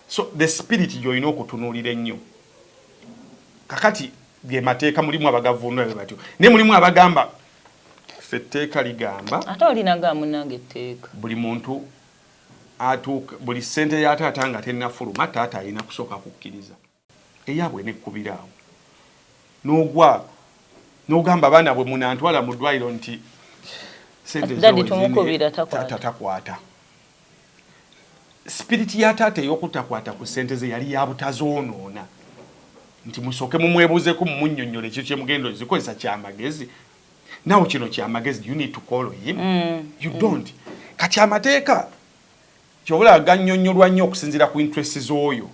So the spirit gy'olina okutunuulira ennyo. Kakati ge mateeka mulimu abagavvuunula bwe batyo, naye mulimu abagamba ffe etteeka ligamba Ate olinaga munange etteeka. Buli muntu atuuka, buli ssente ya taata nga tennafuluma, taata alina kusooka kukkiriza. Eyaabwe nekkubira awo n'ogwa n'ogamba abaana bwe munantwala mu ddwaliro nti ssente Daddy tumukubira takwata. Taata takwata. Spirit ya taata ey'okutakwata ku ssente ze yali ya butazoonoona, nti musooke mumwebuuzeeko, mumunnyonnyole ekintu kyemugenda ozikozesa kyamagezi. Nawe kino kyamagezi, you need to call him? You don't. Kati amateeka kyobulaba gannyonnyolwa nnyo okusinziira ku interest z'oyo.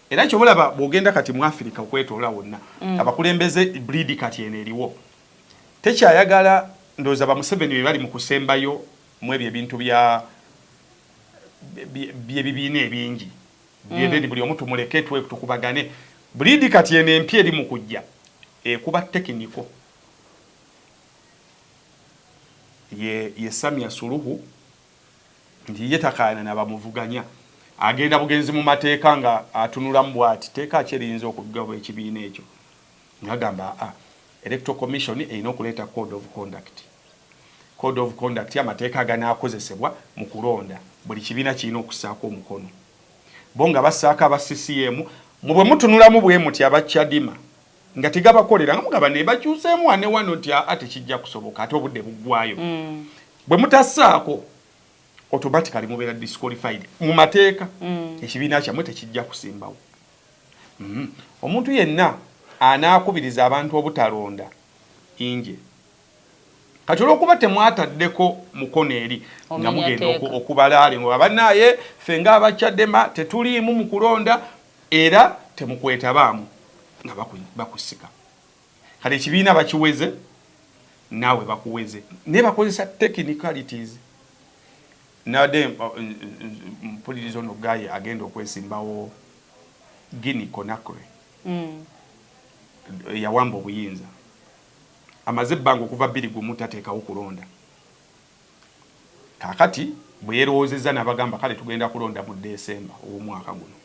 Era kyobulaba bw'ogenda kati mu Afirika okwetoola wonna, abakulembeze breed kati eno eriwo tekyayagala. Ndowooza ba Museveni be bali mu kusembayo mu ebyo ebintu bya byebibiina ebingi. Then buli omu tumuleke tukubagane. Breed kati eno empya eri mu kujja ekuba technical ye Samia Suluhu, nti ye takaayana nabamuvuganya, agenda bugenzi mu mateeka nga atunulamu bw'ati, teeka ki eriyinza okugaba ekibiina ekyo, ngagamba aa Electoral Commission erina okuleeta code of conduct. Code of conduct, amateeka aganaakozesebwa mu kulonda, buli kibiina kirina okussaako omukono. Bo nga bassaako aba CCM, mu bwe mutunulamu bwe muti aba Chadema nga tegabakolera, nga mugaba ne bakyuseemu wane wano nti aa, tekijja kusoboka, ate obudde buggwayo. Bwe mutassaako, automatically mubeera disqualified mu mateeka. Ekibiina kyammwe tekijja kusimbawo. Omuntu yenna anaakubiriza abantu obutalonda inje. Kati olwokuba temwataddeko mukono eri nga mugenda okubalaale nga bannaaye, ffe ng'Abachadema tetuliimu mu kulonda era temukwetabaamu, nga bakusika. Kati ekibiina bakiweze, naawe bakuweze, naye bakozesa technicalities. Nabadde mpuliriza ono guy agenda okwesimbawo Guinea Conakry. Yawamba obuyinza, amaze ebbanga okuva 2 1 tateekawo kulonda. Kaakati bwe yeerowoozezza n'abagamba, kale tugenda kulonda mu Desemba ow'omwaka guno,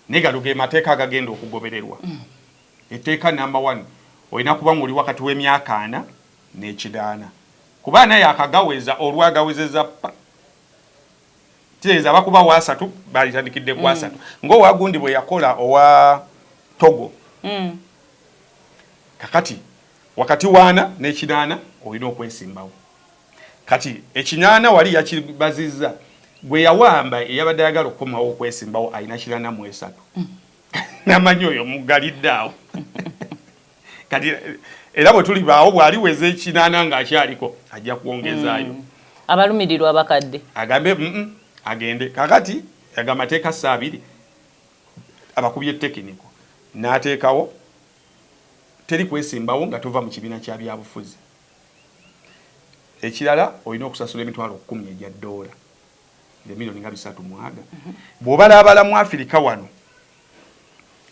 naye gano ge mateeka agagenda okugobererwa. Etteeka namba 1, olina kuba ng'oli wakati w'emyaka 40 n'ekidaana, kuba ana yakagaweza, olwagawezeza pa kitegeeza abakuba waasatu balitandikidde ku 30, ng'owagundi bwe yakola owa Togo. Kakati wakati w'40 n'ekinaana olina okwesimbawo. Kati 80 wali yakibazizza, gwe yawamba eyabadde ayagala okukomawo okwesimbawo alina 83, namanyi oyo muggalidde awo. Kati era bwe tulibaawo bw'aliweza 80 ng'akyaliko, ajja kwongezaayo. Abalumirirwa abakadde. Agambe agende. Kakati agamba amateeka saabiri abakubye technical, n'ateekawo teri kwesimbawo nga tova mu kibiina kya byabufuzi. Ekirala, olina okusasula 10,000 egya ddoola, emiliyoni nga bisatu mwaga. Bw'obalaabala mu Afirika wano,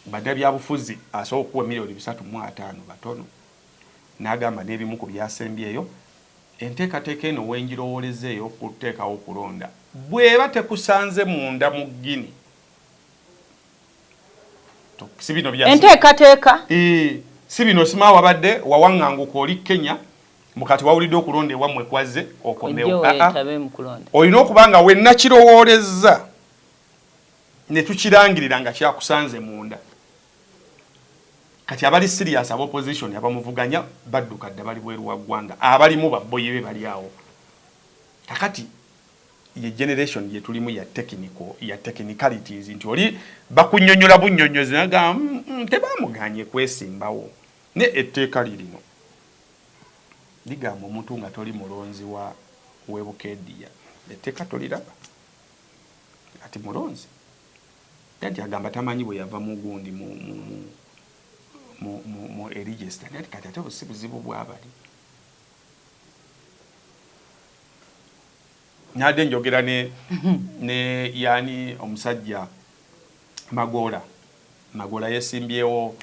bannabyabufuzi asobola okuwa miliyoni 350 batono. N'agamba n'ebimu ku byasembyeyo, enteekateeka eno wengirowooleza ey'okuteekawo okulonda, bw'eba tekusanze munda mu Guinea, si bino bya enteekateeka. Si bino sima wabadde wawaŋŋanguka oli Kenya, mukati wawulidde okulonda ewammwe kwazze, okomewo. Olina okuba nga wenna kirowoolezza ne tukirangirira nga kyakusanze munda. Kati abali serious, aba opposition abamuvuganya badduka dda, bali bweru wa ggwanga, abalimu babboyi be bali awo. Kakati ye generation gye tulimu ya technical, ya technicalities, nti oli bakunnyonnyola bunnyonnyozi naga tebamuganye kwesimbawo, ne etteeka lirino ligamba omuntu nga toli mulonzi wa webukeediya, etteeka toliraba ati mulonzi, nti agamba tamanyi bwe yava mu gundi mu register, nti kati ate busi buzibu bwabali. Nadde njogera ne yani omusajja Magoola. Magoola yesimbyewo,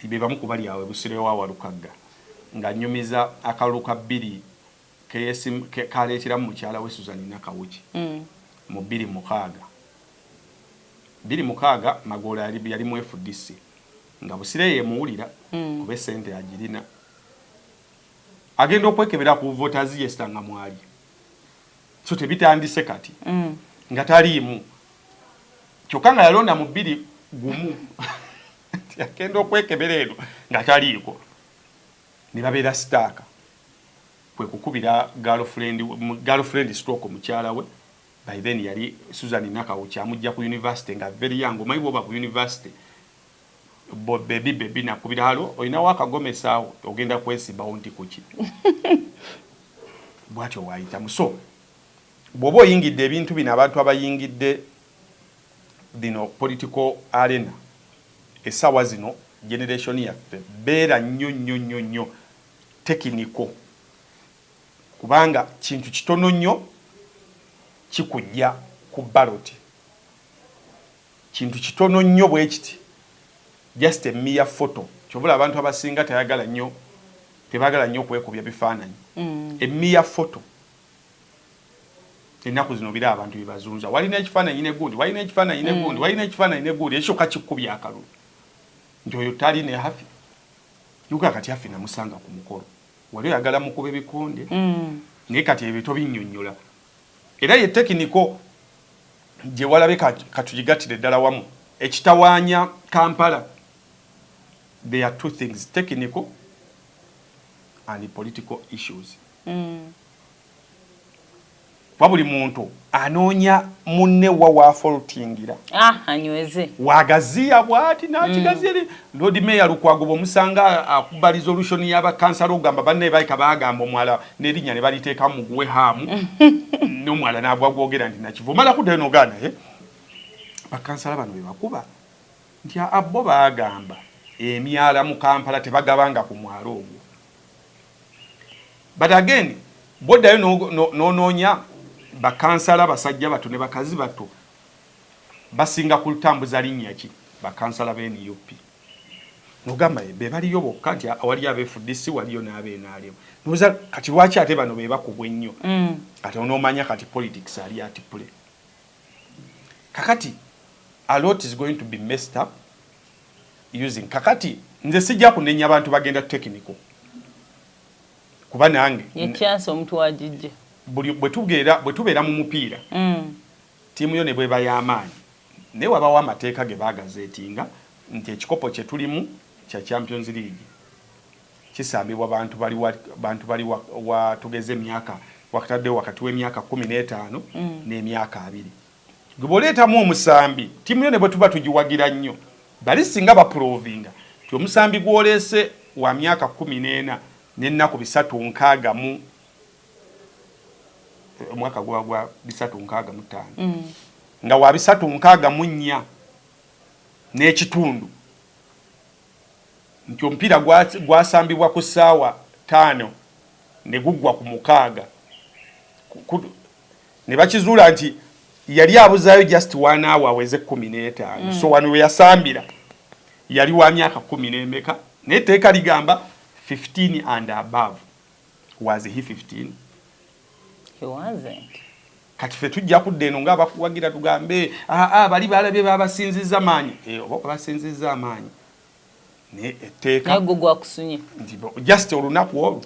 be bamu ku bali awo Busiro wa Walukagga, nga nyumiza akalulu ka bbiri kaleeteramu mukyala we Susan Nakawuki mu 2006. 2006 Magoola yali mu FDC, nga Busiro yemuwulira kuba esente agirina. Agenda okwekebera ku voters register nga mwali, so tebitandise kati nga taliimu, kyokka nga yalonda mu 2 1. Agenda okwekebera eno nga taliiko, ne babeera stuck, kwe kukubira girlfriend stroke mukyala we. By then yali Susan Nakawuki, amujja ku university nga very young. Omanyi bwoba ku university, baby baby, nakubira, "Hello, olinawo akagomesaawo, ogenda kwesimbawo?" Nti kuki? Bwatyo waayitamu. So bw'oba oyingidde ebintu bino, abantu abayingidde bino political arena essaawa zino, generation yaffe, beera nnyo nnyo nnyo nnyo technical, kubanga kintu kitono nnyo kikujja ku ballot, kintu kitono nnyo bwe kiti, just a mere photo. Kyobula abantu abasinga tayagala nnyo, tebaagala nnyo okwekubya bifaananyi. A mere photo, ennaku zino bira abantu bebazunza, walina ekifaananyi negundi, walina ekifaananyi negundi, walina ekifaananyi negundi, ekyo kikubya akalulu nti oyo tali ne Hafi yuga. Kati Hafi namusanga ku mukolo, wali oyagala mukuba ebikonde. Naye kati ebyo tobinnyonnyola. Era ye technical gye walabe. Katugigattire ddala wamu. Ekitawaanya Kampala, there are two things: technical and political issues. Kuba buli muntu anoonya munne wa wafaultingira. Ah, anyweze. Wagaziya bwati nakigaziya. Lord Mayor Lukwago bw'omusanga akuba resolution y'abakansala, ogamba banne balika bagamba omwala n'erinnya ne baliteeka muguwe haamu n'omwala n'agwa gwogera nti nakivu omala kuddayo n'ogaana naye bakansala bano be bakuba nti abo baagamba emyala mu Kampala tebagabanga ku mwalo ogwo. But again, bwoddayo n'onoonya bakansala, basajja bato ne bakazi bato basinga kutambuza linnya ki? Bakansala ba NUP. Nogamba be baliyo bokka nti awaliyo aba FDC, waliyo n'aba NRM. Noza kati lwaki ate bano be bakubwa ennyo? Kati onoomanya kati politics ali at play. Kakati a lot is going to be messed up using. Kakati nze sijja kunenya abantu bagenda technical, kuba nange ye chance omuntu wagijja. Buli bwe tubeera mu mupiira, ttiimu yo ne bweba y'amaanyi, naye wabawo amateeka ge bagazeetinga nti ekikopo kye tulimu kya Champions League kisambibwa bantu bali wa tugeze emyaka wakataddewo wakati w'emyaka 15 n'emyaka 20. Gwe bw'oleetamu omusambi, ttiimu yo ne bwe tuba tugiwagira nnyo, bali singa baprovinga ti omusambi gw'oleese wa myaka 14 n'ennaku 360 mu omwaka guba gwa 365 nga wa 364 n'ekitundu, nti omupiira gwasambibwa ku ssaawa 5 ne guggwa ku 6, ne bakizuula nti yali abuzaayo just one hour aweze 15. So wano we yasambira yali wa myaka kumi n'emeka? Naye etteeka ligamba 15 and above. Was he 15? He wasn't. Kati ffe tujja kudda eno ngaabakuwagira tugambe, aa bali balabye babasinzizza maanyi. Eh, oba basinzizza amaanyi, naye etteeka Naye gwe gwakusunye. Nti just olunaku olwo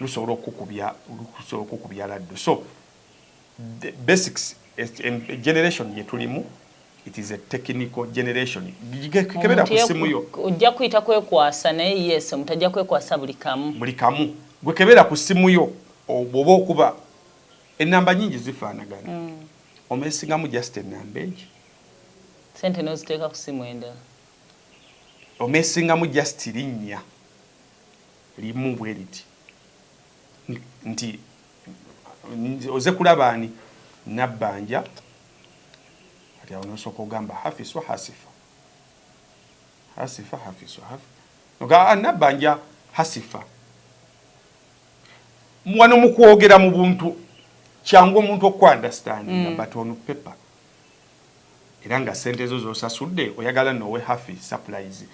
lusobola okukubya laddu. So the basics generation gye tulimu, it is a technical generation. Kebera ku simu yo. Ojja kuyita kwekwasa, naye yes, omuntu ajja kwekwasa buli kamu. Buli kamu. Gwe kebera ku simu yo, bw'oba okuba enamba nyingi zifaanagana, omesingamu just enamba egi. Sente n'oziteeka ku simu endala. Omesingamu just linnya limu bwe riti nti oze kulaba ani Nabbanja. Kati awo nosooka ogamba Hafiswa, Hasifa, Hasifa, Hafiswa. Oga, "Ah, Nabbanja Hasifa." Wano mu kwogera mu buntu kyangu omuntu okuunderstandinga, but on paper, era nga sente zo zosasudde oyagala nowe Hafi surprise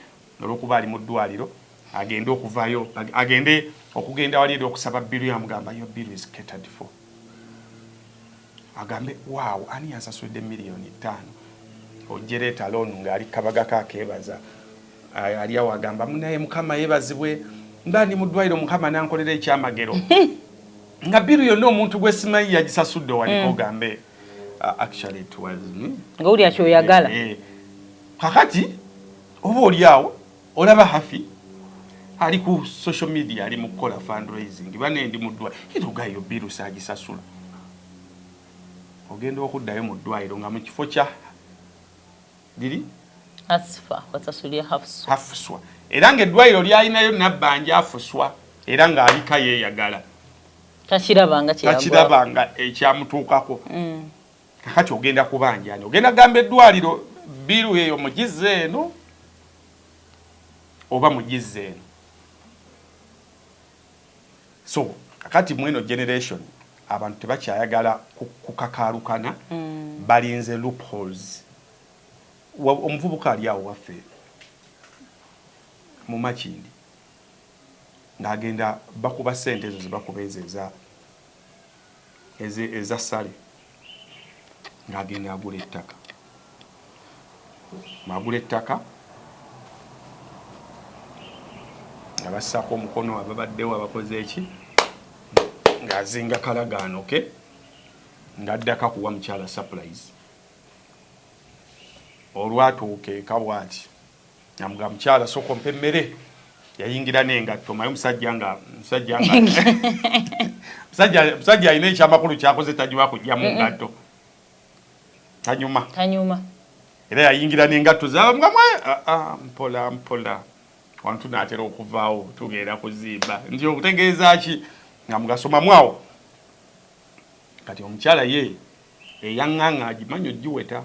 olwokuba ali mu ddwaliro, agende okuvayo, agende okugenda wali eri okusaba bill, yamugamba, "Your bill is catered for." Agambe, "Waaw, ani yansasudde 5 miliyoni?" Ojereeta loan ng'ali kabagako akeebaza. Ali awo agamba, "Munaye Mukama yeebazibwe, mba ndi mu ddwaliro, Mukama nankolera ekyamagero," nga bill yonna omuntu gwe simanyi yagisasudde. Owaliko ogambe, "Actually it was me." Nga owulira kyoyagala. Eh, eh. Kakati oba oli awo olaba Hafi ali ku social media, ali mu kukola fundraising, bane ndi mu ddwaliro, era ogayo bill saagisasula. Ogenda okuddayo mu ddwaliro nga mu kifo kya liri Asifa wasasulira Hafuswa. Hafuswa, era ng'eddwaliro lyalinayo Nabbanja Afuswa, era ng'alika yeeyagala. Takirabanga. Takirabanga ekyamutuukako. Kakati ogenda kubanjani? Ogenda gamba eddwaliro bill eyo mugize eno oba mugize eno? So kakati mweno generation abantu tebakyayagala kukakalukana, balinze loopholes. Omuvubuka ali awo waffe mu Makindi ng'agenda bakuba sente ezo zebakuba ezo eza sale, ng'agenda agula ettaka, agula ettaka nga bassaako omukono, ababaddewo abakoze eki, Ng'azinga kalagaano ke, ng'addako akuwa mukyala surprise. Olwatuuka eka bw'ati, namuga, "Mukyala, sooka ompa emmere." Yayingira n'engatto. Maye omusajja nga musajja nga musajja alina ekyamakulu kyakoze, tagiwa kujjamu ngatto, tanyuma. Tanyuma. Era yayingira n'engatto zabamugamwe, "Mpola mpola, wano tunaatera okuvaawo, tugenda kuzimba." Nti okutegeeza ki nga mugasomamu awo? Kati omukyala ye eyaŋŋaŋa agimanyi ogiweta.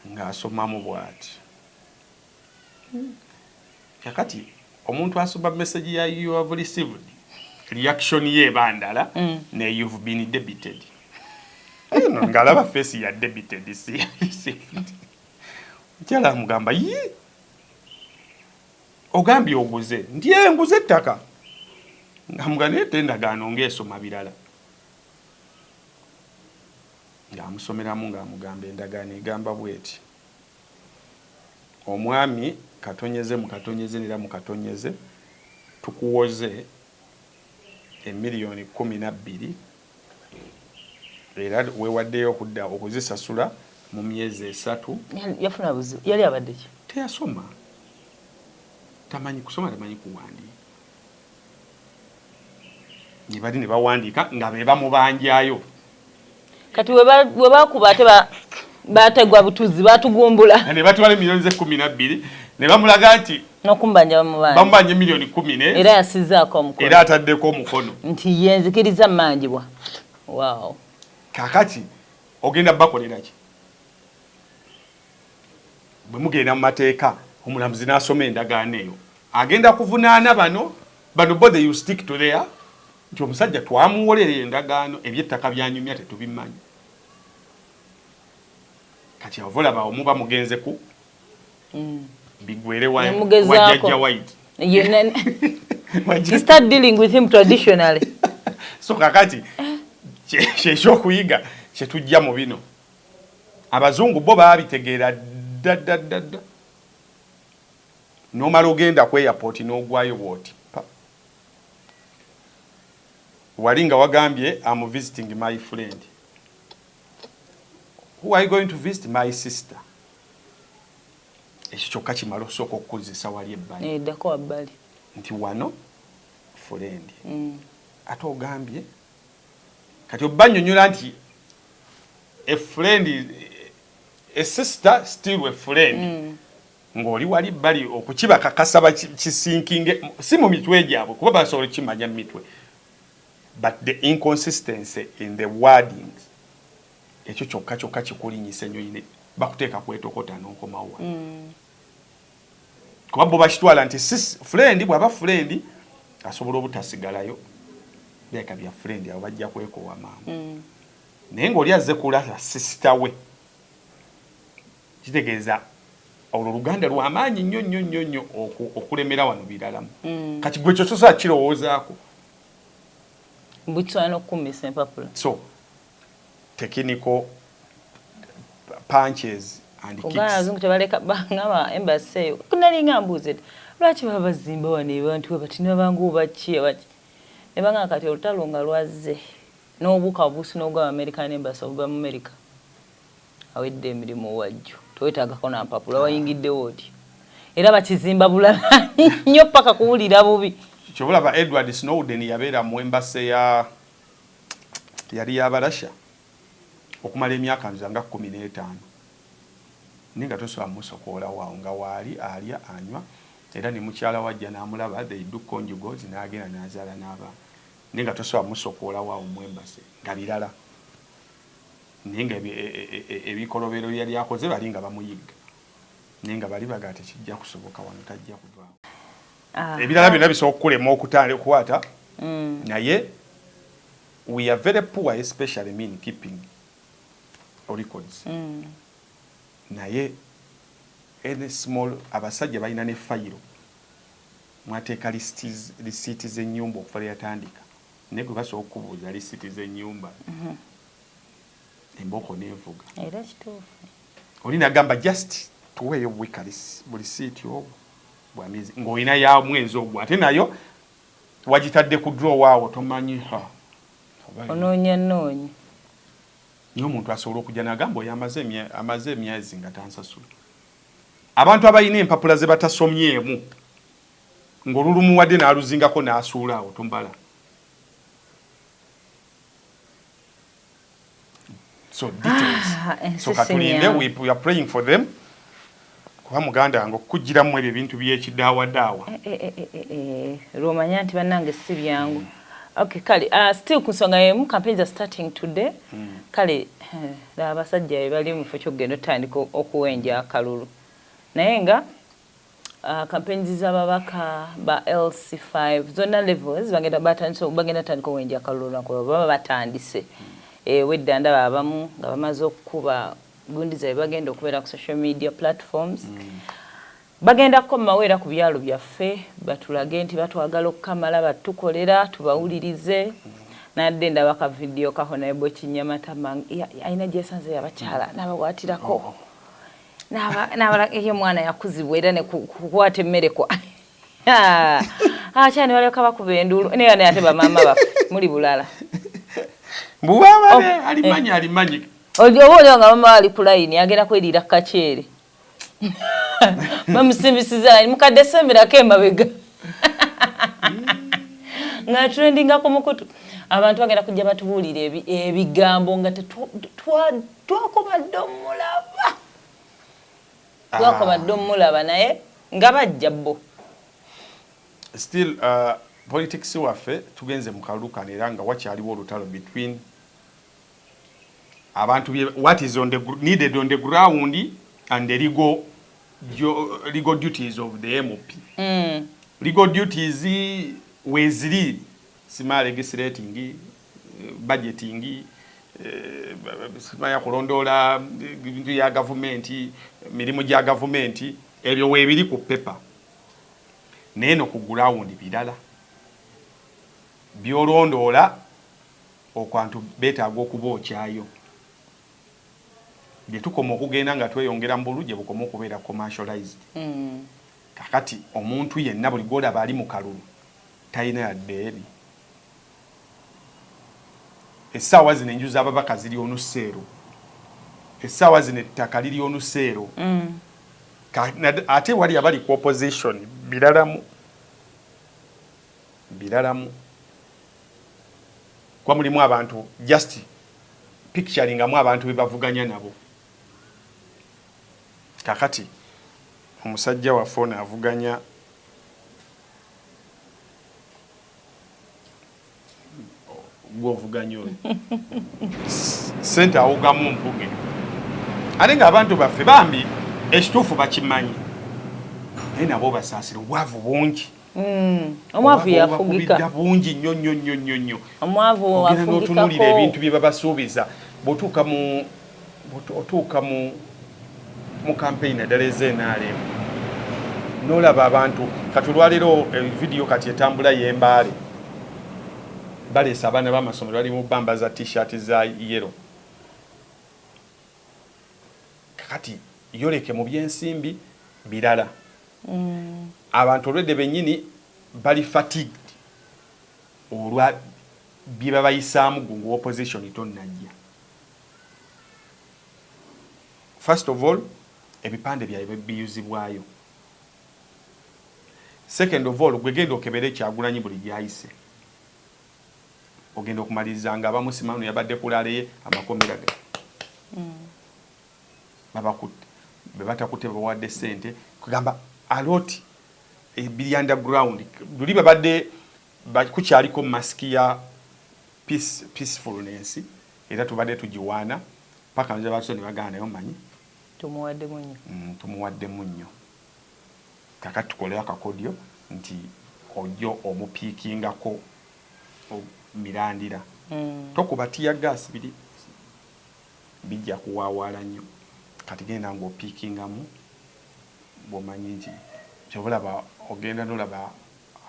Ng'asomamu bw'ati. Kakati omuntu asoma message ya "You have received", reaction ye eba ndala. Ne "You've been debited". Eno ng'alaba face ya debited, si received. Omukyala amugamba, "Yi, ogambye oguze?" Nti, "E, nguze ettaka." Ng'amuga, "Naye endagaano ng'esoma birala." Ng'amusomeramu, ng'amugamba, "Endagaano egamba bweti: omwami katonyeze mu katonyeze nera mu katonyeze, tukuwoze 12 millioni, era weewaddeyo okudda okuzisasula mu myezi 3." Yafuna buzibu, yali abadde ki? Teyasoma, tamanyi kusoma, tamanyi kuwandiika. Ne bali ne bawandiika nga be bamubanjayo. Kati we bakuba ate bategwa butuzi, batugumbula. Ne batwala 12 emiliyoni ne bamulaga nti n'okumbanja bamubanja. Bamubanja 10 miliyoni ne Era yasizaako omukono. Era ataddeko omukono. Nti ye nzikiriza mmanjibwa, wow. Kakati ogenda bakolera ki bwe mugenda mu mateeka, omulamuzi n'asoma endagaano eyo? Agenda kuvunaana bano bano bo. They you stick to their nti omusajja twamuwolera endagaano, ebyettaka byanyumya tetubimanyi. Kati ova olaba omuba mugenze ku bigwere Nemugezaako. Wajjajja White. You start dealing with him traditionally. So kakati kyekyokuyiga kyetujja mu bino, abazungu bo baabitegeera dda dda dda dda. N'omala ogenda ku airport n'ogwayo bw'oti pa wali nga wagambye, "Am visiting my friend." "Who are you going to visit?" "My sister." Ekyo kyokka kimala osooka okukuzisa wali ebbali. Eddako wabbali. Nti wano friend. Ate ogambye kati obba nnyonnyola nti a friend, a sister, still a friend. Ng'oli wali bbali okukibakakasa kisinkinge si mu mitwe gyabwe, kuba basobola okukimanya mu mitwe, but the inconsistency in the wordings, ekyo kyokka kyokka kikulinyisa ennyonyi, bakuteeka kwetokota n'okomawo wano. Kuba bo bakitwala nti friend bw'aba friend asobola obutasigalayo, birabika bya friend abo bajja kwekowa mangu. Naye ng'oli azze kulaba sister we, kitegeeza olwo oluganda lwamaanyi nnyo nnyo nnyo nnyo okulemera wano biralamu. Kati gwe ekyo tosobola kirowoozaako. Bukisobola n'okukumisa empapula. So technical punches and Ogana kicks. Abazungu tebaleka bangamba embassy eyo nalinga mbuuze nti lwaki baba bazimba wano ebintu bwe bati, nebabanga obaki abaki, ne bangamba kati olutalo nga lwazze n'obuuka buusi n'ogwa American Embassy obuva mu America, awedde emirimu wajjo, tewetaagako na mpapula, wayingiddewo oti era bakizimba bulala nnyo paka kuwulira bubi. Kyobulaba Edward Snowden yabeera mu embassy ya yali y'Abarasha okumala emyaka nza nga 15, naye nga tosobola musokoolawo awo nga waali alya anywa, era ne mukyala wajja n'amulaba, they do conjugals, n'agenda n'azaala n'abaana, naye nga tosobola musokoolawo awo mu embassy nga birala, naye nga ebikolobero byali akoze bali nga bamuyigga, naye nga bali baga tekijja kusoboka wano, tajja kuvaawo. Ebirala byonna bisobola okukulema okutandika okukwata. Naye we are very poor, especially mean keeping records. Naye any small, abasajja balina ne fayiro mwateeka risiiti z'ennyumba okuva lwe yatandika, naye gwe basobola okukubuuza risiiti z'ennyumba, embooko neevuga. Era kituufu. Oli nagamba, "Just tuweeyo bwika bulisiiti obwo bwa myezi," ng'olina ya mwezi ogwo, ate nayo wagitadde ku drawer awo, tomanyi ha. Onoonya nnoonya. Naye omuntu asobola okujja n'agamba oyo amaze emyezi nga tansasula. Abantu abalina empapula ze batasomyemu ng'olulumuwadde n'aluzingako n'asuula awo tombala. So details. Ah, so katulinde, we are praying for them. Kuba muganda wange okukugiramu ebyo ebintu by'ekidaawadaawa. Eh, eh, eh, lwomanya nti bannange si byangu. Okay, kale still ku nsonga y'emu, campaigns are starting today. Kale abasajja be bali mu kifo ky'okugenda otandika okuwenja akalulu, naye nga campaigns z'ababaka ba LC5 zonna levels bagenda batandise, bagenda tandika okuwenja akalulu olunaku olwo baba batandise. Wedda ndaba abamu nga bamaze okukuba gundi zaabwe, bagenda okubeera ku social media platforms. Bagenda kukomawo era ku byalo byaffe batulage nti batwagala okukamala, batukolera, tubawulirize. Nadde ndaba ka video ka Honorable Kinyamatama, alina gyesanze abakyala n'abakwatirako n'abala omwana yakuzibwa era ne kukwata emmere kwa abakyala ne balyoka bakuba enduulu. Naye naye ate bamaama baffe muli bulala. Mbuwabale alimanyi alimanyi. Oba oliwo nga mama ali ku layini agenda kweriira kaceere, bamusimbisiza layini, mukadde semberako emabega nga trendinga ku mukutu. Abantu bagenda kujja batubuulira ebigambo nga twakobadde omulaba, twakobadde omulaba, naye nga bajja bo. Still politics waffe tugenze mu kalulu kano era nga wakyaliwo olutalo between abantu what is on the needed on the ground and the legal duties of the MP. Legal duties weziri sima legislating, budgeting, simanya kulondoola bintu ya gavumenti, mirimu gya gavumenti, ebyo weebiri ku paper, naye no ku ground birala byolondoola. Okwantu beetaaga okuba okyayo gye tukoma okugenda nga tweyongera mu bulu gye bukoma okubeera commercialized. Kakati omuntu yenna buli gwolaba ali mu kalulu talina yadde ebi. Essaawa zino enju z'ababaka ziri onuseero, essaawa zino ettaka liri onuseero. Ate wali abali ku opposition biralamu biralamu, kuba mulimu abantu just picturingamu abantu be bavuganya nabo. Kakati omusajja waffe ono avuganya gwovuganya oyo sente awugamu mpuge, ate ng'abantu baffe bambi ekituufu bakimanyi, naye nabo basaasira obwavu bungi. Omwavu yafugika. Bungi nnyo nnyo nnyo nnyo nnyo. Omwavu ogenda n'otunuulira afugikako. Ebintu bye babasuubiza bw'otuuka mu otuuka mu campaign naddala ez'NRM n'olaba abantu. Kati olwaleero vidiyo kati etambula y'embaale, baleese abaana b'amasomero bali mu bambaza T-shirt za yellow. Kakati yoleke mu byensimbi birala. Abantu olwedde bennyini bali fatigued olwa bye babayisaamu. Gungu opposition tonnajja, first of all ebipande byabwe biyuzibwayo, second of all gwe genda okebere Kyagulanyi buli gyayise ogenda okumaliriza nga abamusimano yabadde kulaaleye amakomera ge babakutte, be batakutte babawadde ssente kugamba alot ebiri underground. Luli babadde kukyaliko masiki ya peacefulness era tubadde tugiwaana paka nze batuse ne bagamba naye omanyi tumuwaddemu nnyo. Tumuwaddemu nnyo, kakati tukole akakodyo nti ojjo omupiikingako mirandira. Tokuba tear gas, biri bijja kuwaawaala nnyo. Kati genda ng'opiikingamu bw'omanyi nti kyobulaba ogenda nolaba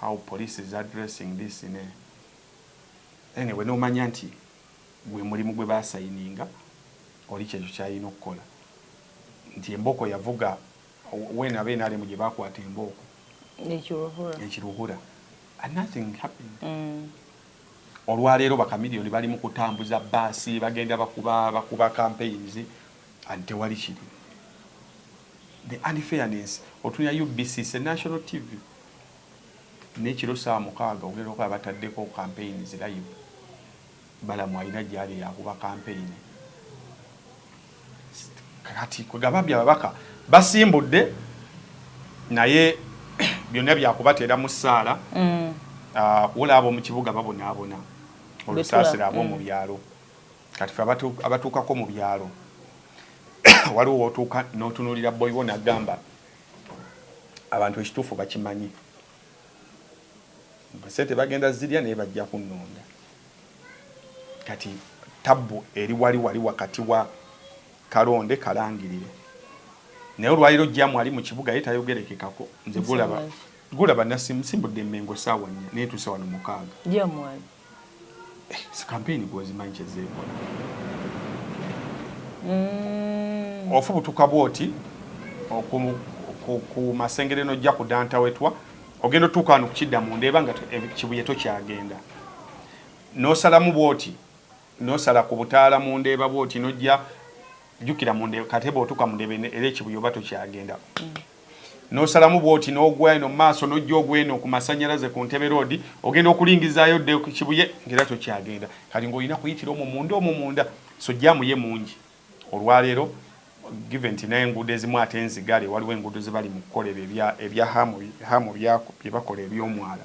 how police is addressing this in a anyway, n'omanya nti gwe mulimu gwe basayininga oli kyekyo kyalina okukola nti embooko yavuga weena abeNRM gye bakwata embooko ekiruhura. Ekiruhura and nothing happened. Olwaleero bakamiliyoni bali mu kutambuza baasi, bagenda bakuba campaigns and tewali kiri. The unfairness, otunya UBC, se national TV, n'ekiro 6:00 ogenda okuba bataddeko campaigns live. Balamu alina gyali yakuba campaign. Kati kwegamba ababaka basimbudde, naye byonna byakubateera mu ssaala. Kuwola ab'omu kibuga babonaabona, olusaasira ab'omu byalo. Kati fe abatuukako mu byalo, waliwo wootuuka n'otunuulira boyiwo n'agamba abantu ekituufu bakimanyi, sente bagenda zirya naye bajja kunnonda. Kati tabbu eri wali wali wakati wa kalonde kalangirire, naye olwaliro jjamu ali mu kibuga ye tayogerekekako. Nze gulaba nasimbudde Emmengo 4:00 naye tuuse wano 6:00. Jamwali. Kampeyini gwozimanyi kyezeekola. Ofubutuka bwoti ku Masengere nojja ku Dantawetwa, ogenda otuuka wano kukidda mu Ndeeba nga Kibuye tokyagenda, n'osalamu bwoti n'osala ku Butaala mu Ndeeba bwoti nojja jjukira mu Ndeeba. Kate bw'otuuka mu Ndeeba era Ekibuye oba tokyagenda, n'osalamu bwoti n'ogwa eno mu maaso n'ojja ogwa eno ku masanyalaze ku Ntebe Road, ogenda okulingizaayo dde ku Kibuye ng'era tokyagenda. Kati ng'olina kuyitira omwo munda, omwo munda, so jam ye mungi olwaleero, given nti n'enguudo ezimu ate nzigale. Waliwo enguudo ze bali mu kukola ebyo ebya hamu bye bakola eby'omwala.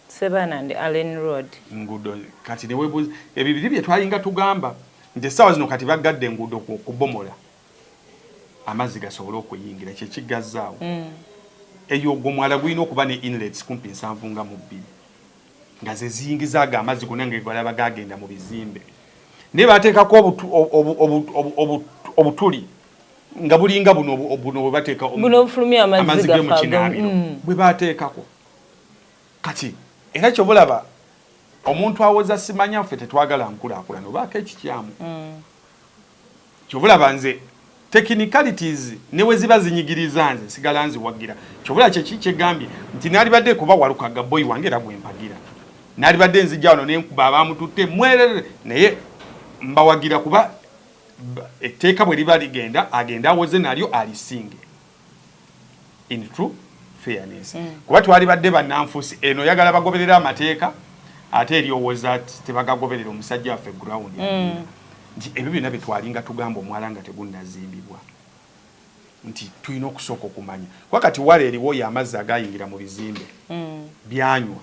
Sebana and Allen Road. Nguudo kati newebuuza ebyo biri bye twalinga tugamba nti essaawa zino kati baggadde enguudo kubomola amazzi gasobole okuyingira kyekigazaawo. Eyo ogwo omwala gulina okuba ne inlets kumpi 72 nga ze ziyingiza ago amazzi gonna nga galaba gagenda mu bizimbe, naye bateekako obutuli nga bulinga buno buno bwe bateeka buno obufulumya amazzi ge mu kinaabiro bwe bateekako. Kati era kyobulaba omuntu awoza simanya ffe tetwagala nkulaakulana obaako ekikyamu. Kyobulaba nze technicalities ne we ziba zinyigiriza nze nsigala nziwagira. Kyobulaba kyeki kyegambye nti naalibadde kuba Walukaga boy wange era gwe mpagira, naalibadde nzijja wano nenkuba abamututte mwerere, naye mbawagira kuba etteeka bwe liba ligenda agenda awoze nalyo alisinge in true fairness. Kuba twalibadde bannanfuusi eno oyagala bagoberera amateeka ate eryowoza tebagagoberera. Omusajja waffe ground nti ebyo byonna byetwalinga tugamba omwala nga tegunnazimbibwa nti tulina okusooka okumanya, kuba kati wala eriwo y'amazzi agayingira mu bizimbe byanywa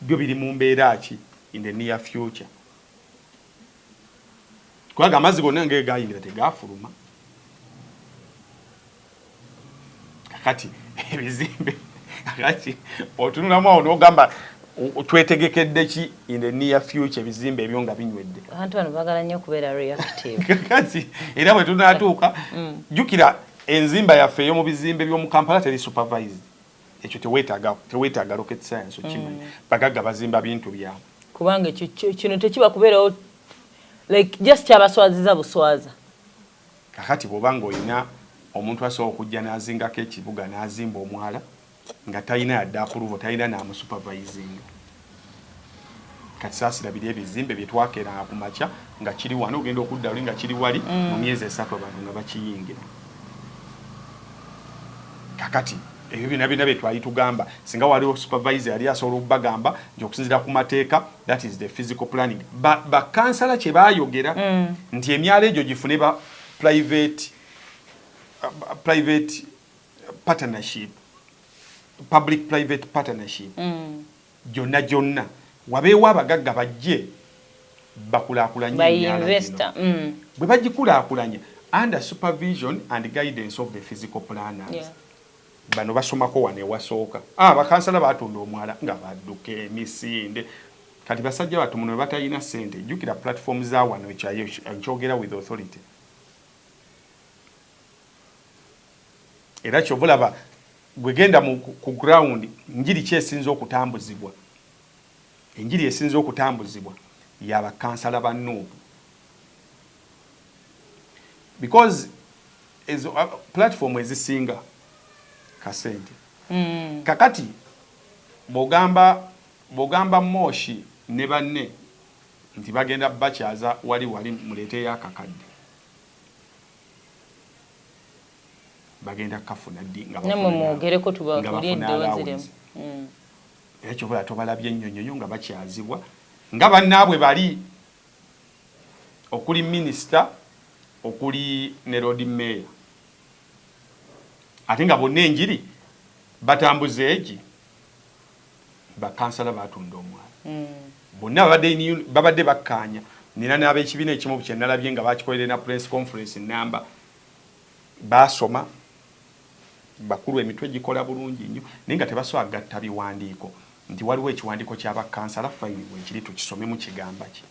byo biri mu mbeera ki in the near future, kubanga amazzi gonna nga gayingira tegafuluma. Kakati ebizimbe, kakati otunulamu awo n'ogamba twetegekedde ki in the near future ebizimbe ebyo nga binywedde? Abantu bano bagala nnyo okubeera reactive. Kakati era bwe tunaatuuka, jjukira enzimba yaffe ey'omu bizimbe by'omu Kampala teri supervised. Ekyo teweetaaga rocket science okimanyi. Bagagga bazimba bintu byabwe. Kubanga ekyo kino tekiba kubeerawo, like just kyabaswaziza buswaza. Kakati bw'oba ng'olina omuntu asobola okujja n'azingako ekibuga n'azimba omwala nga talina yadde approval, talina n'amusupervisinga. Kati saasira biri ebizimbe bye twakeeranga ku makya nga kiri wano, ogenda okudda luli nga kiri wali, mu myezi 3 abantu nga bakiyingira. Kakati ebyo byonna byonna bye twali tugamba, singa waliwo supervisor yali asobola okubagamba nti okusinziira ku mateeka, that is the physical planning, bakansala kye baayogera nti emyala egyo gifune ba private partnership, public private partnership, gyonna gyonna wabeewo abagagga bajje bakulaakulanye emyala gino. Bwe bagikulaakulanya under supervision and guidance of the physical planners. Bano basomako wano ewasooka. Bakansala batunda omwala nga badduka emisinde. Kati basajja battu muno batalina ssente, jjukira platform za wano, nkyogera with authority. Era kyova olaba gwegenda ku ground, njiri ki esinza okutambuzibwa? Enjiri esinza okutambuzibwa yabakansala ba NUP, because ezo platform ezisinga kasente. Kakati bwogamba Moshi Ne banne nti bagenda bakyaza wali wali muleeteyo akakadde, bagenda kukafuna ddi nga Namwe mwogereko nga tubakulye bafuna eddoboozi allowance? limu. Era kyobola tobalabye ennyonyoyo nga bakyazibwa nga bannaabwe bali okuli minisita, okuli ne lord mayor, ate nga bonna enjiri batambuza egi bakansala batunda omwala. Bonna babadde bakkaanya. Nina n'abekibiina ekimu kyenalabye nga bakikolere na press conference namba, basoma bakulu, emitwe gikola bulungi nnyo, naye nga tebasobola gatta biwandiiko nti waliwo ekiwandiiko ky'abakansala, fine, bwekiri, tukisomemu kigamba ki,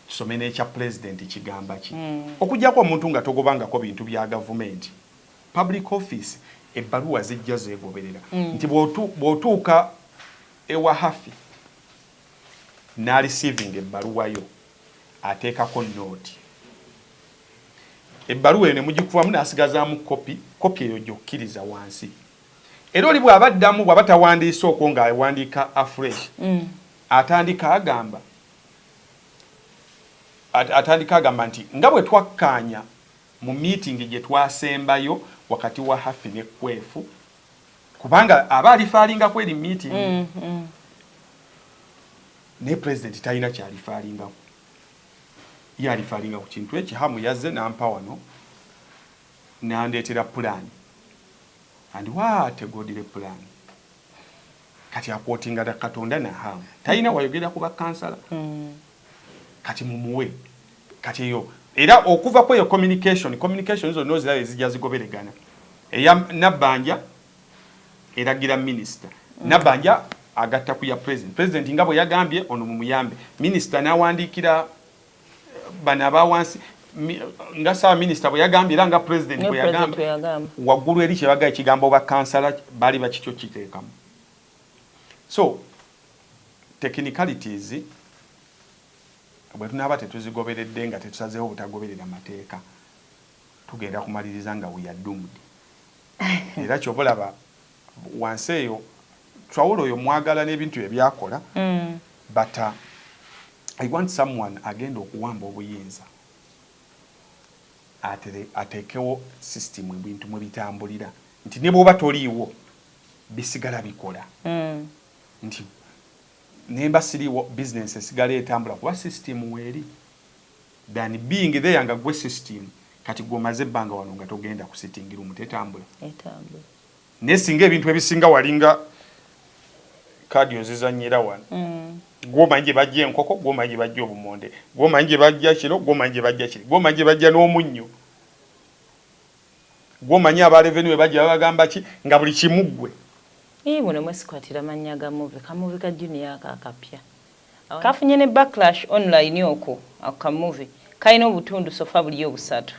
tusome n'ekya pulezidenti kigamba ki. Okuggyako omuntu nga togobangako bintu bya gavumenti, public office, ebbaluwa zijja zeegoberera nti bw'otuuka ewa Hafi n'areceiving ebbaluwa yo, ateekako note, ebbaluwa eyo ne mugikubamu n'asigazaamu kopi, kopi eyo gy'okkiriza wansi. Era oli bw'aba addamu, bw'aba tawandiise okwo ng'awandiika afresh, atandika agamba nti nga bwe twakkaanya mu meeting gye twasembayo wakati wa Hafi ne Kwefu, kubanga aba alifaalingako eri meeting. Naye president talina kyalifaalingako, ye alifaalinga ku kintu eki Hamu yazze nampa wano nandeetera pulaani, and what a godly plan. Kati aquotinga na Katonda na Hamu, talina wayogera ku bakansala. Kati mumuwe kati eyo, era okuva ku eyo communication zonna oziraba ezijja zigoberegana. Eya Nabbanja eragira minisita, Nabbanja agatta ku ya president, president nga bwe yagambye ono mumuyambe, minisita n'awandiikira bano abawansi nga saba minisita bwe yagambye era nga president bwe yagamba. Waggulu eri kyebaga ekigambo bakansala baali bakityo kiteekamu. So technicalities bwe tunaaba tetuzigoberedde, nga tetusazeewo butagoberera mateeka, tugenda kumaliriza nga we are doomed. Era kyoba olaba wansi eyo, Traore oyo mwagala n'ebintu ebyakola, but I want someone agenda okuwamba obuyinza ateekewo system ebintu mwe bitambulira, nti ne bw'oba toliiwo bisigala bikola, nti nemba siriiwo business esigala etambula kuba system weeri, than being there nga gwe system. Kati gwomaze ebbanga wano nga togenda ku sitting room, tetambula. Naye singa ebintu ebisinga walinga kadi ozizanyira wano, gwomanyi gye bajja enkoko, gwomanyi gye bajja obumonde, gwomanyi gye bajja kino, gwomanyi gye bajja kiri, gwomanyi gye bajja n'omunnyo, gwomanyi aba revenue bajja babagamba ki, nga buli kimu ggwe. Muno mwesikwatira mannya ga movie, kamovie ka Junior ako akapya kafunye ne backlash online okwo. Ako kamovie kalina obutundu so far buli obusatu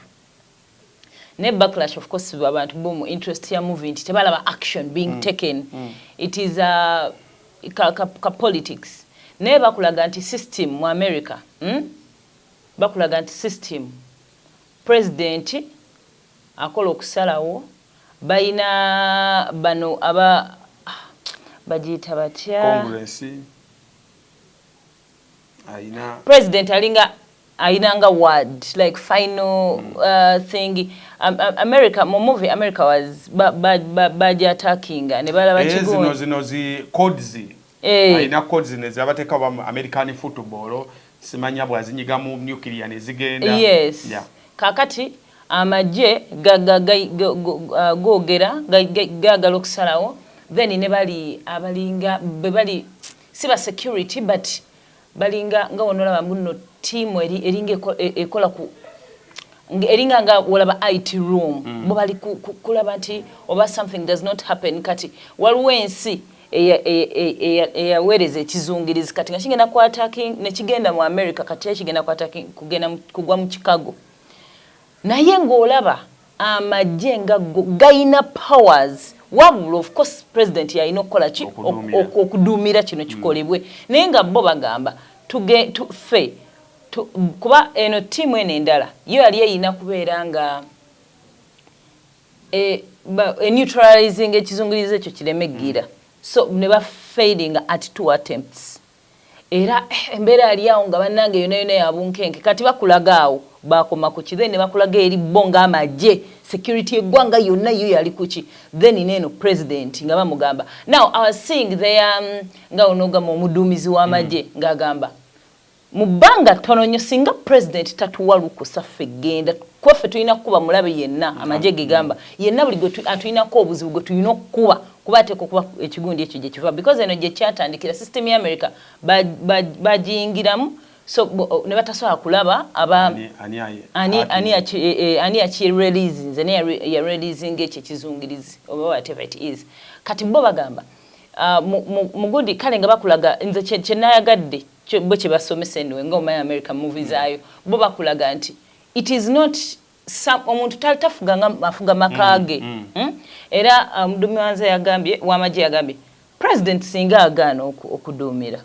ne backlash. Of course abantu bo mu interest ya movie nti tebalaba action being taken. It is a ka politics, naye bakulaga nti system mu America, Bakulaga nti system, president akola okusalawo, balina bano aba bagiyita batya? Congress ayina President alinga ayinanga word, like final thing. America mu movie, America was baja attackinga ne balaba Eh, zino kigonyi. Zino zi codes. Alina codes nezabateeka oba American football, simanya bwazinyigamu nuclear nezigenda. Yes. Kakati amagye googera gaagala okusalawo, then ne bali abalinga be bali si ba security, but balinga nga wonolaba muno tiimu eri eringa ekola ku eringa nga wolaba IT room, bo bali kulaba nti oba something does not happen. Kati waliwo ensi eyaweereza ekizungirizi, kati nga kigenda ku attacking nekigenda mu America, kati era kigenda ku attacking kugenda kugwa mu Chicago, naye ng'olaba amagye nga go gayina powers, wabula of course president yalina okukola ki? Okuduumira. Okuduumira kino kikolebwe, naye nga bo bagamba ffe kuba eno ttiimu eno endala yo yali eyina kubeera nga neutralizing ekizungirizo ekyo kireme gira, so ne ba failing at two attempts. Era embeera yali awo nga bannange yonna yonna yabunkenke. Kati bakulaga awo bakoma ku ki, then ne bakulaga eri bo ng'amagye, security eggwanga yonna yo yali kuki. Then neeno president nga bamugamba, now I was seeing there nga onogamba omuduumizi w'amagye ng'agamba mu bbanga ttono nnyo, singa president tatuwa lukusa, ffe genda kuba ffe tulina kukuba mulabe yenna. Amagye gegamba yenna buli gwe atulinako obuzibu gwe tulina okukuba, kuba ateeka okuba ekigundi ekyo gye kiva, because eno gye kyatandikira system ya America bagiyingiramu, so ne batasobola kulaba aba ani yakireleasinze, naye yareleasinga ekyo ekizungirizi oba whatever it is. Kati bo bagamba mugundi kale nga bakulaga, nze kye nayagadde bo kye basomesa anyway, nga omanyi America movie zaayo, bo bakulaga nti it is not omuntu tafuga nga afuga maka ge. Era omuduumi wanze yagambye, wamagye yagambye president singa agaana okuduumira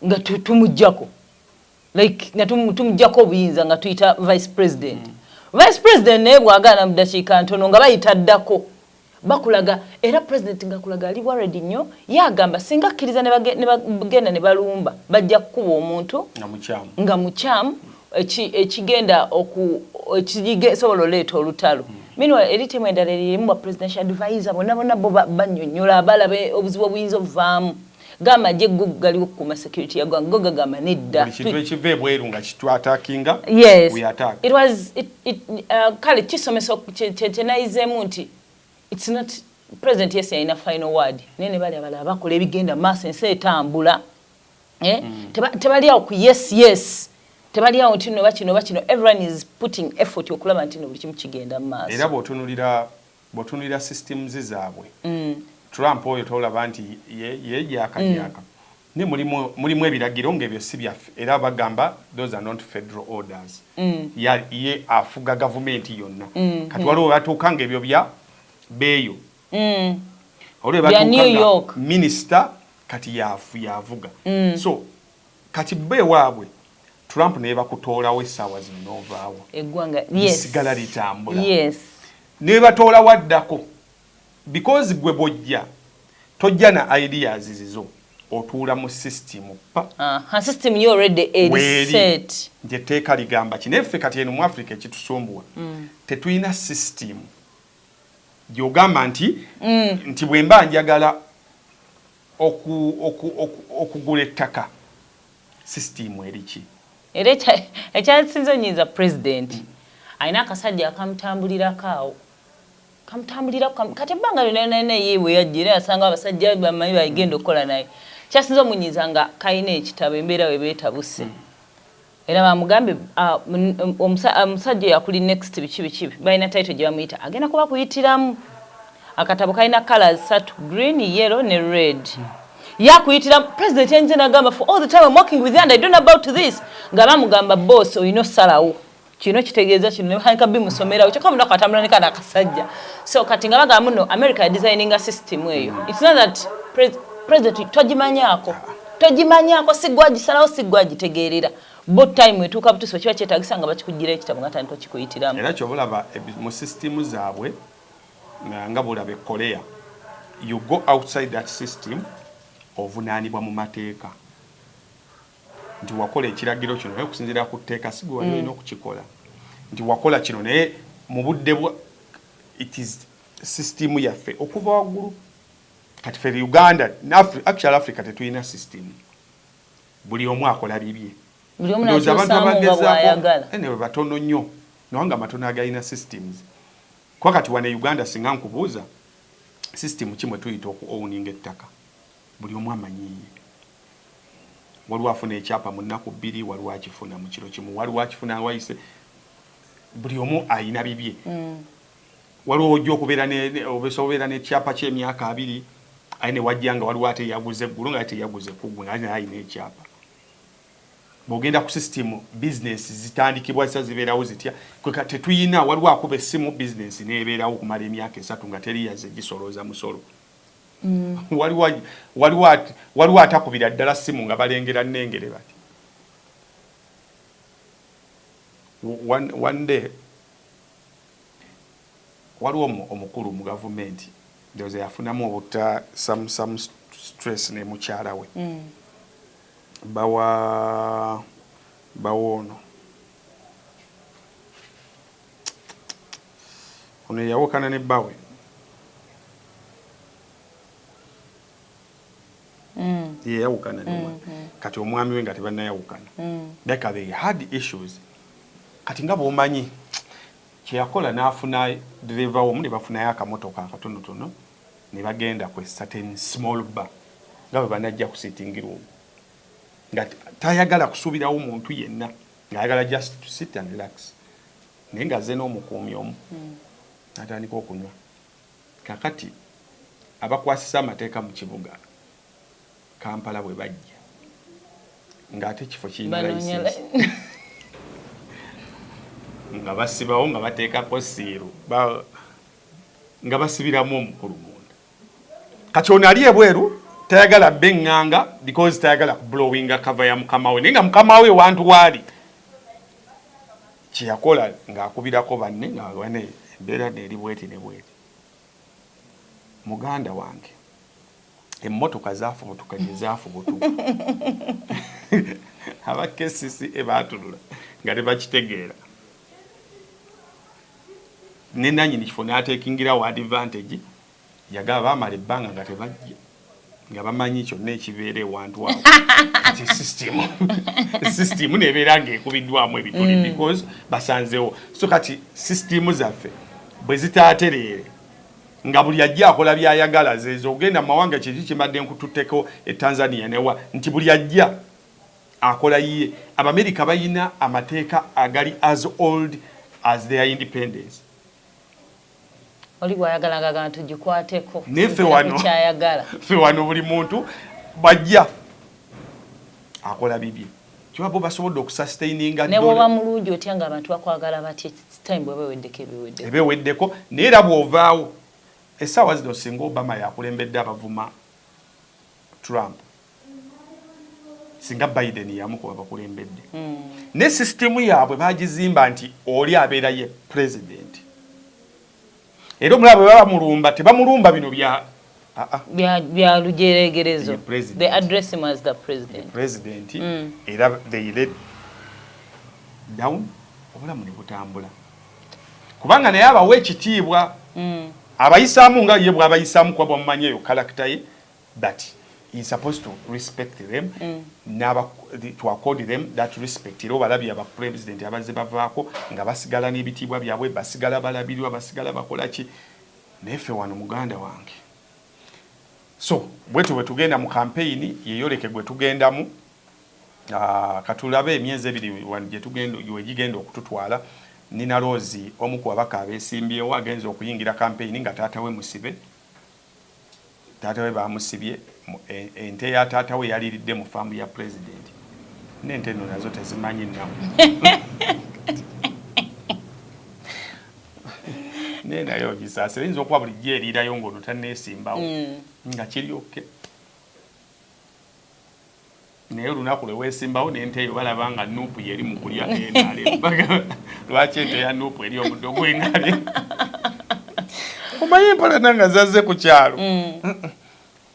nga tumuggyako, like nga tumuggyako obuyinza nga tuyita vice president. Vice president naye bw'agaana mu ddakiika ntono nga bayita ddako. Bakulaga era president nga kulaga ali worried nnyo. Ye agamba singa akkiriza ne bagenda ne balumba, bajja kukuba omuntu nga mukyamu, nga mukyamu, ekigenda oku ekisobola oleeta olutalo. Meanwhile, eri temu endala erimu ba presidential advisor bonna bonna bo bannyonnyola abalaba obuzibu obuyinza obuvaamu. Gamagye go galiwo okukuuma security ya ggwanga, go gagamba nedda. Buli kintu ekiva ebweru nga kitwatakinga, yes, we attack. It was it, it, kale kisomesa kyenayizeemu nti it's not president, yes, yalina final word, naye ne bali abalala bakola ebigenda maaso, ensi etambula, eh? Tebali awo ku yes yes, tebali awo nti no bakino bakino. Everyone is putting effort okulaba nti no buli kimu kigenda mu maaso. Era bw'otunuulira systems zaabwe, Trump oyo tolaba nti ye yakadyaka, ne mulimu ebiragiro ng'ebyo si byaffe, era bagamba those are not federal orders. Ye afuga gavumenti yonna. Kati waliwo batuuka ng'ebyo bya beeyo, waliwo Bya batuuka New nga York. Minisita kati yavuga. So kati bo ewaabwe Trump naye bakutoolawo essaawa zino n'ovaawo, eggwanga lisigala litambula. Ne batoolawo addako, because gwe bw'ojja tojja na ideas zizo, otuula mu system pa. Aha, system yo already eri Weeri. set. Nti etteeka ligamba ki? Naye ffe kati eno mu Africa ekitusumbuwa, tetulina system gy'ogamba nti bwe mba njagala okugula ettaka, system eri ki? Era ekyasinze onyinza, president alina akasajja akamutambulirako awo, kamutambulirako kati ebbanga lyonna lyonna ye bwe yajja era yasanga abasajja bamanyi bagenda okukola naye. Kyasinze omunyiiza nga kalina ekitabo, embeera we beetabuse, era bamugambe omusajja oyo akuli next biki biki, balina title gye bamuyita, agenda kuba kuyitiramu akatabo kalina colors satu, green, yellow ne red. Yakuyitira president yayinza nagamba, "For all the time I'm working with you and I don't know about this." Nga bamugamba, "Boss, olina osalawo kino kitegeeza kino." Nebahanika bimusomerawo, kyokka munaku atambula ne kana akasajja. So kati nga bagamba muno America ya designinga system eyo. It's not that president togimanyaako, togimanyaako, si gwe agisalawo, si gwe agitegeerera. Bo time etuuka butuusi kiba kyetagisa nga bakikugira ekitabo nga tandika okikuyitiramu. Era kyobulaba mu system zaabwe, nga bwolaba e Korea, you go outside that system, ovunaanibwa mu mateeka nti wakola ekiragiro kino, naye okusinziira ku tteeka si gwe wali olina okukikola, nti wakola kino naye mu budde bwa it is system yaffe okuva waggulu. Kati ffe Uganda, actual Africa, tetulina system, buli omu akola bibye. Buli omu Ndowooza abantu nakyusaamu nga bw'ayagala. Anyway, batono nnyo nowanga matono agalina systems, kuba kati wano e Uganda singa nkubuuza system kimwe tuyita oku owninga ettaka, buli omu amanyiye. Waliwo afuna ekyapa mu nnaku 2, waliwo akifuna mu kiro kimu, waliwo akifuna wayise, buli omu ayina bibye. Waliwo ojja okubeera osobola obeera n'ekyapa ky'emyaka 20, aye ne wajja nga waliwo ate yaguze eggulu nga ate teyaguze kuggwe, nga naye ayina ekyapa. Bw'ogenda ku system, bizinesi zitandikibwa zitya, zibeerawo zitya? Kweka tetuyina. Waliwo akuba essimu, bizinesi n'ebeerawo okumala emyaka 3 nga teri yazze gisolooza musolo. Waliwo atakubira ddala ssimu nga balengera nnengere bati. One day waliwo omukulu mu gavumenti, ndowooza yafunamu obuta some Stress ne mukyala we, bawa bawa ono eyawukana ne bbawe. Yeyawukana ne kati omwami we nga tebannayawukana. Like they had issues. Kati nga bw'omanyi, kyeyakola n'afuna dereva omu ne bafunayo akamotoka akatonotono ne bagenda ku certain small bar nga bwe banajja ku sitting room, nga tayagala kusuubirawo muntu yenna, ng'ayagala just to sit and relax, naye ng'azze n'omukuumi omu. N'atandika okunywa. Kakati abakwasisa amateeka mu kibuga Kampala bwe bajja, ng'ate ekifo kirina Banoonya license, nga basibawo, nga bateekako seal, nga basibiramu omukulu munda. Kati ono ali ebweru tayagala beŋŋanga because tayagala kublowinga cover ya mukama we, naye nga mukama we wantu waali. Kyeyakola ng'akubirako banne nga bane embeera neeri bweti ne bweti. Muganda wange, emmotoka zafubutuka gye zafubutuka, aba KCCA baatulula nga tebakitegeera, ne nanyini kifo n'atekingirawo advantage. Yagaba baamala ebbanga nga tebajja, nga bamanyi kyonna ekibeera ewantu awo. Kati system nebeera ng'ekubiddwamu ebituli because basanzewo. So kati system zaffe bwe zitaatereere, nga buli ajja akola byayagala, zezo ogenda mu mawanga. Kyeki kimadde nkututteko e Tanzania newa nti buli ajja akola yiye. Abamerika balina amateeka agali as old as their independence. Oli bwayagala nga tugikwateko. Naye ffe wano kyayagala. Ffe wano buli muntu bwajja akola bibye. Kiba bo basobodde okusustaininga. Ne bwoba mulungi otya, nga abantu bakwagala batya, time bweba eweddeko, ebiweddeko. Eba eweddeko. Naye era bw'ovaawo essaawa zino, singa Obama yakulembedde abavuma Trump, singa Biden yamukuba bakulembedde, ne sisitimu yaabwe bagizimba nti oli abeera ye president, era omulaba bwe baba mulumba tebamulumba bino bya ah, ah. Bya lujeregerezo. Ye president. They address him as the president. President. Era they let down obulamu ne butambula, kubanga naye abawa ekitiibwa, abayisaamu nga ye bw'abayisaamu, kuba bwamumanyi eyo character ye, but he is supposed to respect them, to accord them that respect. Era obalabye abapresident abazze bavaako nga basigala n'ebitiibwa byabwe, basigala balabirirwa, basigala bakola ki. Naye ffe wano, muganda wange, so bwetyo bwe tugenda mu campaign yeyoleke gwe tugendamu. Katulabe emyezi 2 gye wegigenda okututwala. Nina Rose, omu ku babaka abeesimbyewo, agenza okuyingira campaign nga taata we musibe. Taata we bamusibye, ente ya taata we yaliridde mu faamu ya president, n'ente nno nazo tezimanyi nnaku. Naye naye ogisaasira, eyinza okuba bulijjo eriirayo ng'ono tanneesimbawo, nga kiri okay, naye olunaku lwe weesimbawo n'ente eyo balaba nga NUP yeri mu kulya NRM. Lwaki ente ya NUP eri omuddo gw'engale? Omanyi empalana nga zazze ku kyalo,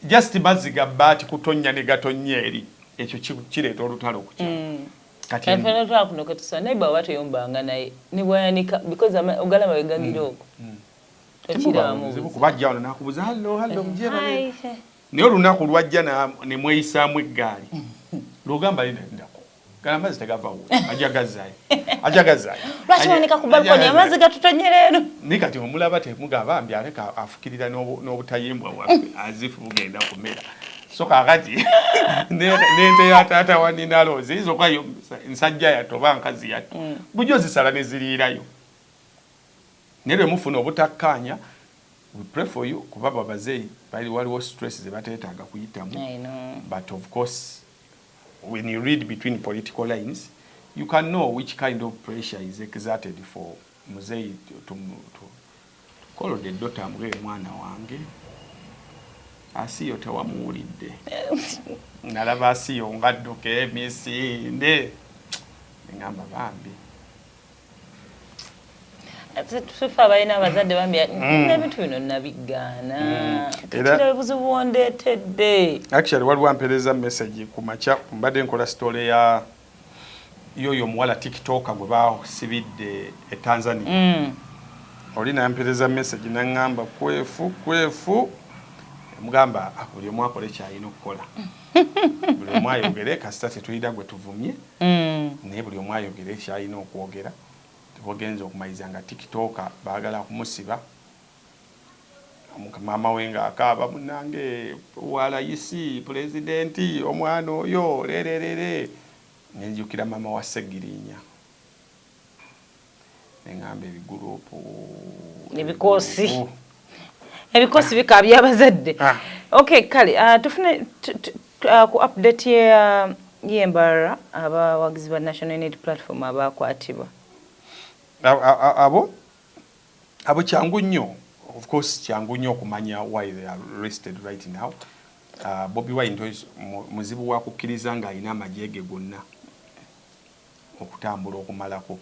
just mazzi ga bbaati kutonnya ne gatonnya eri, ekyo kireeta olutalo ku kyalo. Kati Kati kuno ketusa naye bwaba toyombanga naye ne bwayanika because ogalaba we gagira okwo tokirabamu. Buzibu kubajja wano nakubuza, "Hello, hello, mujebale." Naye olunaku lwajja ne mweyisaamu eggaali, lwogamba ndako gala amazzi tegavawo, ajja gazzaayo, ajja gazzaayo. Lwaki wanika ku balcony amazzi gatutonyera eno? Naye kati omulaba temugamba mbi aleka afukirira n'obutayimbwa bwaffe azifu bugenda kumera. So kakati n'ente ya taata wa Nina Rose eyinza okuba yo nsajja yatto oba nkazi yatto, bujjo zisala ne ziriirayo. Naye lwe mufuna obutakkaanya, we pray for you, kuba babazeeyi bali waliwo stress ze bateetaaga kuyitamu. I know. But of course, when you read between political lines, you can know which kind of pressure is exerted for muzeeyi to call the daughter, mbwe mwana wange Asiyo tewamuwulidde, nalaba Asiyo ngadduka emisinde, ngamba bambi. Tufe abalina abazadde bambi n'ebintu bino nabigaana. Kati buzibu bwondeetedde. Actually, waliwo ampeereza message ku makya. Mbadde nkola story ya yoyo omuwala TikToker gwe basibidde e Tanzania. Oli nampeereza message naŋŋamba kwefu kwefu. Mugamba, "Ah, buli omu akole kyalina okukola, buli omu ayogere, kasita tetulina gwe tuvumye." Naye buli omu ayogere kyalina okwogera. Ogenza okumaliza nga TikToker baagala kumusiba. Maama we ng'akaaba, "Munange walayisi pulezidenti, omwana oyo lererere." Nenjukira maama wa Segirinya, neŋŋamba ebigurupu. Ebikoosi. Ebikoosi bikaabya abazadde. Ah. Okay, kale tufune ku update y'embalala, abawagizi ba National Unity Platform abakwatibwa. Abo kyangu nnyo, of course kyangu nnyo okumanya why they are arrested right now. Bobi Wine muzibu wa kukkiriza ng'alina amagye ge gonna okutambula okumalako.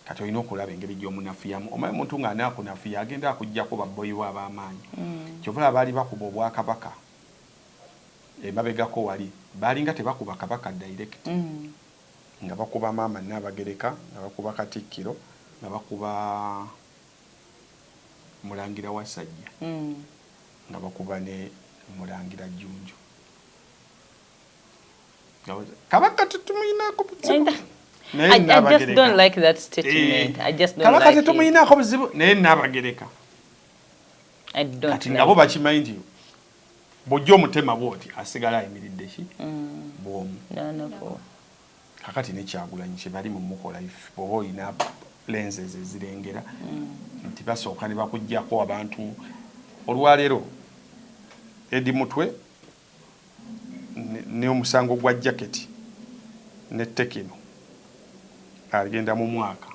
Kati olina okulaba engeri gy'omunafuyamu. Omanyi omuntu ng'anaakunafuya agenda akugjako babboyi bo ab'amaanyi. Kyova olaba baali bakuba obwakabaka emabegako, wali baalinga tebakuba kabaka direct, nga bakuba maama Nnaabagereka, nga bakuba Katikkiro, nga bakuba Mulangira Wasajja, nga bakuba ne Mulangira Jjunju. Kabaka tetumuyinaako buzibu. I just don't like that statement. I just don't. Kabaka tetumuyinaako buzibu, naye Nnaabagereka. Kati nabo bakimanyi nti bw'ojja omutema bw'oti asigala ayimiridde ki bw'omu. Kakati ne Kyagulanyi kye bali mu mukola, bw'oba olina lenses ezirengera nti basooka ne bakugjako abantu. Olwaleero Eddie Mutwe n'omusango gwa jaketi ne Tecno agenda mu mwaka.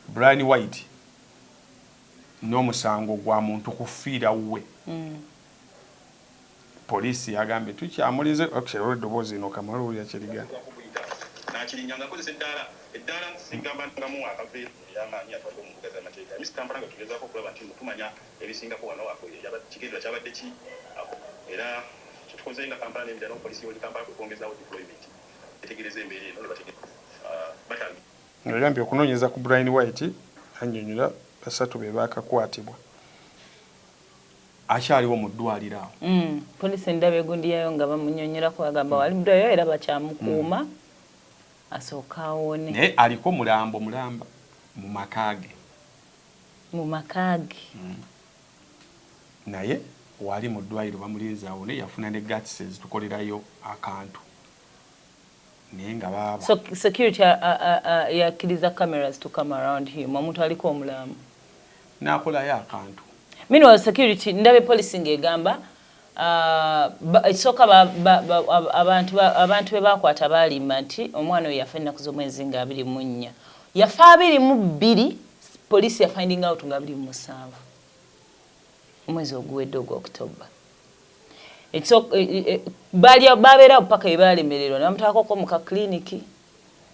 Brian White n'omusango gwa muntu kufiira wuwe. Poliisi yagambye tukyamulize eddoboozi ino kamala owulira kyerigamba. Nakirinya nga akozesa eddaala eddaala sigamba ngamu akaveera ey'amaanyi atwadde mu mbuga z'amateeka emisi Kampala, nga tugezaako okulaba nti tumanya ebisingako wano kigendera kyabadde ki. Era kyetukoze nga Kampala n'emirala, polisi yoli Kampala kwe kwongezaawo deployment etegereza embeera eno ne batandika. Ngagambye okunoonyeza ku Brian White, annyonnyola basatu be baakakwatibwa, akyaliwo mu ddwaliro awo. Poliisi endaba egundi yayo nga bamunyonyolako, bagamba wali muddwaliro era bakyamukuuma asooka awone. Naye aliko mulambo mulamba mu maka ge. Mu maka ge. Naye wali mu ddwaliro bamulinze awone. Yafuna ne guts ezitukolerayo akantu, naye nga baaba So security yakkiriza cameras to come around him, omuntu aliko omulambo? N'akolayo akantu. Meanwhile, security ndabe police ng'egamba ekisooka abantu be bakwata baalimba nti omwana oyo yafa ennaku z'omwezi nga 24, yafa 22. Poliisi ya finding out nga 27 omwezi oguwedde ogwa October. Babeerawo paka ebalemererwa ne bamutwalako mu kakliniki,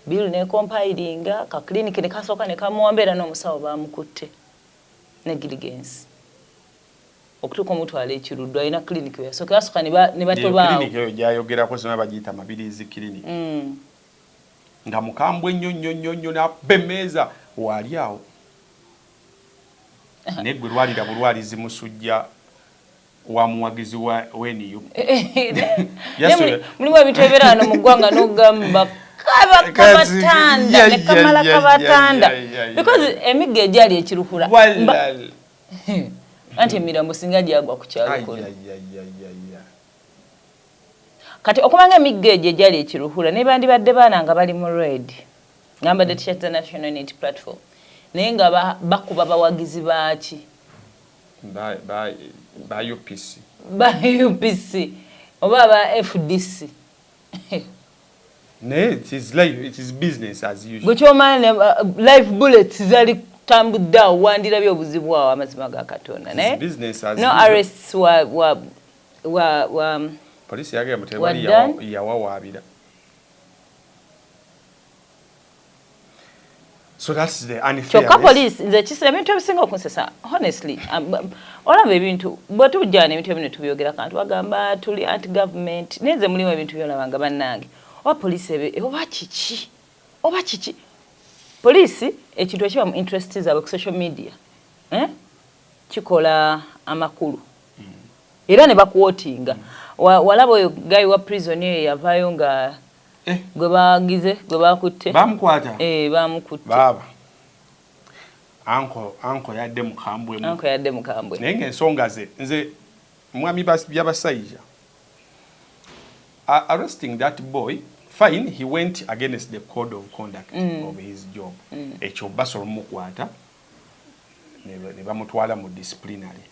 bill ne compilinga, kakliniki ne kasooka ne kamuwamba, era n'omusawo bamukutte negligence okutuuka omutwala ekiruddu. Alina clinic weyasooka, basooka ne batobaawo. Clinic eyo gyayogerako zonna bagiyita Mabirizi Clinic. Nga mukambwe nnyo nnyo nnyo nnyo, n'akuba emmeeza waali awo, naye gwe lwalira bulwalizi musujja wa muwagizi wa NUP. Mulimu ebintu ebibeera wano mu ggwanga n'ogamba kaba kabatanda ne kamala kabatanda, because emigga egyali ekiruhura anti emirambo singa gyagwa ku kyalo kuno. Kati okubanga emigga egyo egyali ekiruhura ne bandibadde baana nga bali mu red, ngambadde t-shirt za National Unity Platform, naye nga bakuba bawagizi baaki? Ba UPC. Ba UPC oba ba FDC. Naye it is life, it is business as usual. Gwe kyomanyi live bullets zali tambudde awo, wandirabye obuzibu awo, amazima ga Katonda. Naye no arrests wa Poliisi yagamba tebali yawawaabira. So that's the unfairness. Kyokka poliisi, nze kisira ebintu ebisinga okunsesa, honestly, olaba ebintu bwe tujjana, ebintu ebimu ne tubyogera, kantu bagamba tuli anti government, naye nze mulimu ebintu byolabanga, bannange, oba poliisi oba kiki, oba kiki, poliisi ekintu ekiba mu interest zaabwe ku social media, eh? Kikola amakulu era ne baquotinga. Walaba oyo guy wa prison eyo yavaayo nga Eh. gwe bagize, gwe bakutte. Bamukwata. Eh, bamukutte. Baaba anko yadde mukambwemu. Anko yadde mukambwe. Naye ng'ensonga ze, nze mwami Byabasayija, arresting that boy, fine, he went against the code of conduct of his job. Ekyo basobola omukwata ne bamutwala mu disciplinary,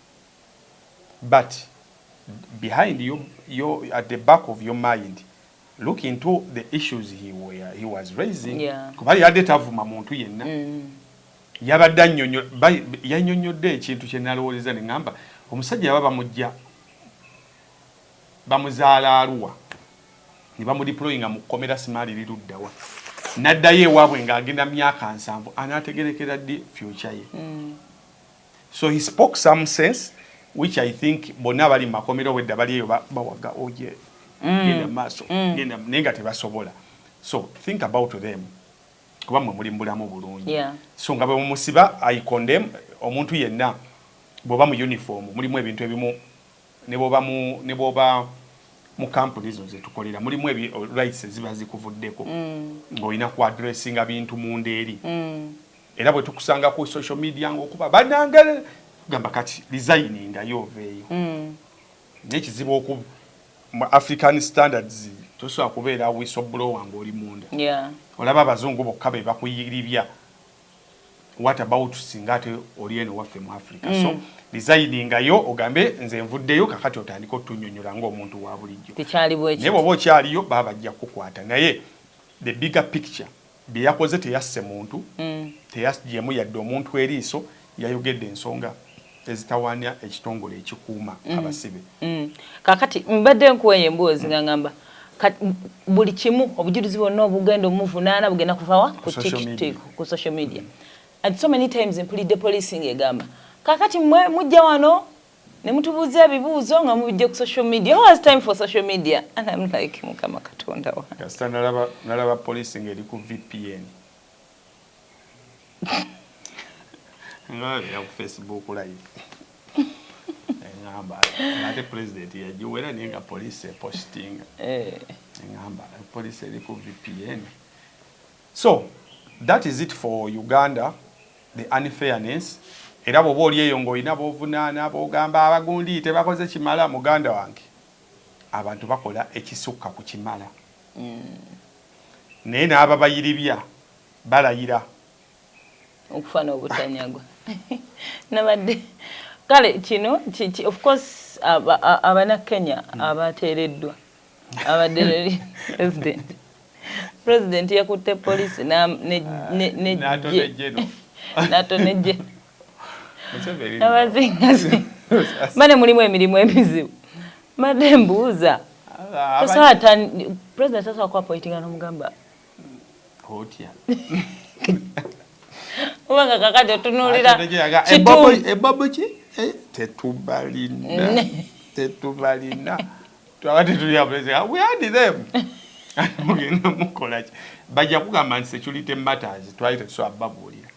but behind your, at the back of your mind, look into the issues he was raising. Kuba yadde tavuma muntu yenna, yabadde yannyonnyodde ekintu kye nalowooleza ne ŋŋamba omusajja yaba bamujja bamuzaala Arua ne bamudeployinga mu kkomera simaali liruddawa, n'addayo ewaabwe ng'agenda myaka 70, anaategerekera ddi future ye? So he spoke some sense, which I think bonna abali mu makomera obwedda bali eyo bawaga oye genda maaso, genda, naye nga tebasobola. So think about them, kuba mmwe muli mu bulamu bulungi. So nga bwe mumusiba, I condemn omuntu yenna bw'oba mu uniform, mulimu ebintu ebimu, ne bw'oba mu kampuni zo zetukolera, mulimu rights eziba zikuvuddeko ng'olina ku addressinga bintu munda eri. Era bwe tukusanga ku social media ng'okuba bannange, gamba kati resigningayo oveeyo. Naye kizibu oku mu African standards tosobola kubeera whistleblower ng'oli munda. Olaba abazungu bokka be bakuyiribya. What about singa ate oli eno waffe mu Africa? So resigningayo ogambe nze nvuddeyo, kakati otandika otunyonyola ng'omuntu wa bulijjo. Tekyali bwe. Naye bw'oba okyaliyo, baba bajja kukukwata. Naye the bigger picture, bye yakoze, teyasse muntu, teyagyemu yadde omuntu eriiso, yayogedde ensonga ezitawaanya ekitongole ekikuuma abasibe. Kakati mbadde nkuweyo emboozi nga ngamba buli kimu, obujulizi bwonna obugenda omuvunaana bugenda kuva wa? Ku social TikTok, media. Ku social media. And so many times mpulidde poliisi ng'egamba, kakati mmwe mujja wano ne mutubuuza ebibuuzo nga mubijje ku social media. Who has time for social media? And I'm like, Mukama Katonda wa. Kasita nalaba poliisi ng'eri ku VPN nga babeera ku Facebook Live, eŋŋamba ate president yagiwera, naye nga poliisi epostinga. Eŋŋamba poliisi eri ku VPN. So that is it for Uganda, the unfairness. Era bw'oba oli eyo ng'olina b'ovunaana, b'ogamba abagundi tebakoze kimala, muganda wange, abantu bakola ekisukka ku kimala, naye n'ababayiribya balayira. Okufa n'obutanyagwa. Nabadde kale kino of course abanakenya abateereddwa abadde president yakutte poliisi N'atona ejjeno. N'atona ejje. Museveni. Abazingazi bane mulimu emirimu emizibu. Mbadde mbuuza, tosobola president tasobola kuappointinga n'omugamba Otya? Kubanga kakati otunuulira Ebobo ebobo ki? Eh, tetubalina, tetubalina, twaba tetulya president, we had them. Mugenda mukola ki? Bajja kugamba nti security matters, twali tetusobola babuulira.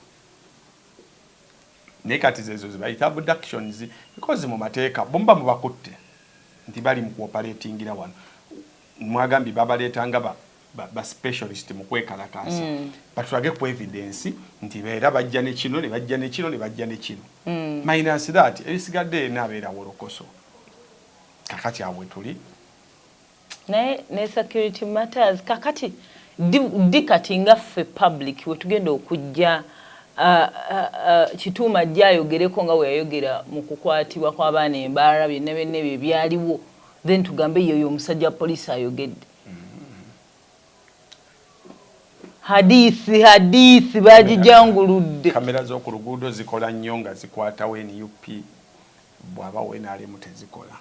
Naye kati zezo zebayita abductions, because mu mateeka bomba mubakutte nti bali mu kuoperatingira wano, mwagambye babaleetanga ba specialist mu kwekalakaasa, batulage ku evidence nti beera bajja ne kino, ne bajja ne kino, ne bajja ne kino. Minus that, ebisigadde yenna abeera wolokoso. Kakati awo tuli. Naye ne security matters, kakati di kati nga ffe public wetugenda okujja Kituuma ajja ayogereko nga bwe yayogera mu kukwatibwa kw'abaana embaara, byonna byonna ebyo byaliwo, then tugambe yoyo omusajja wa poliisi ayogedde hadithi, hadithi bagijanguludde. Kamera z'oku luguudo zikola nnyo nga zikwatawo NUP, bw'aba NRM tezikola.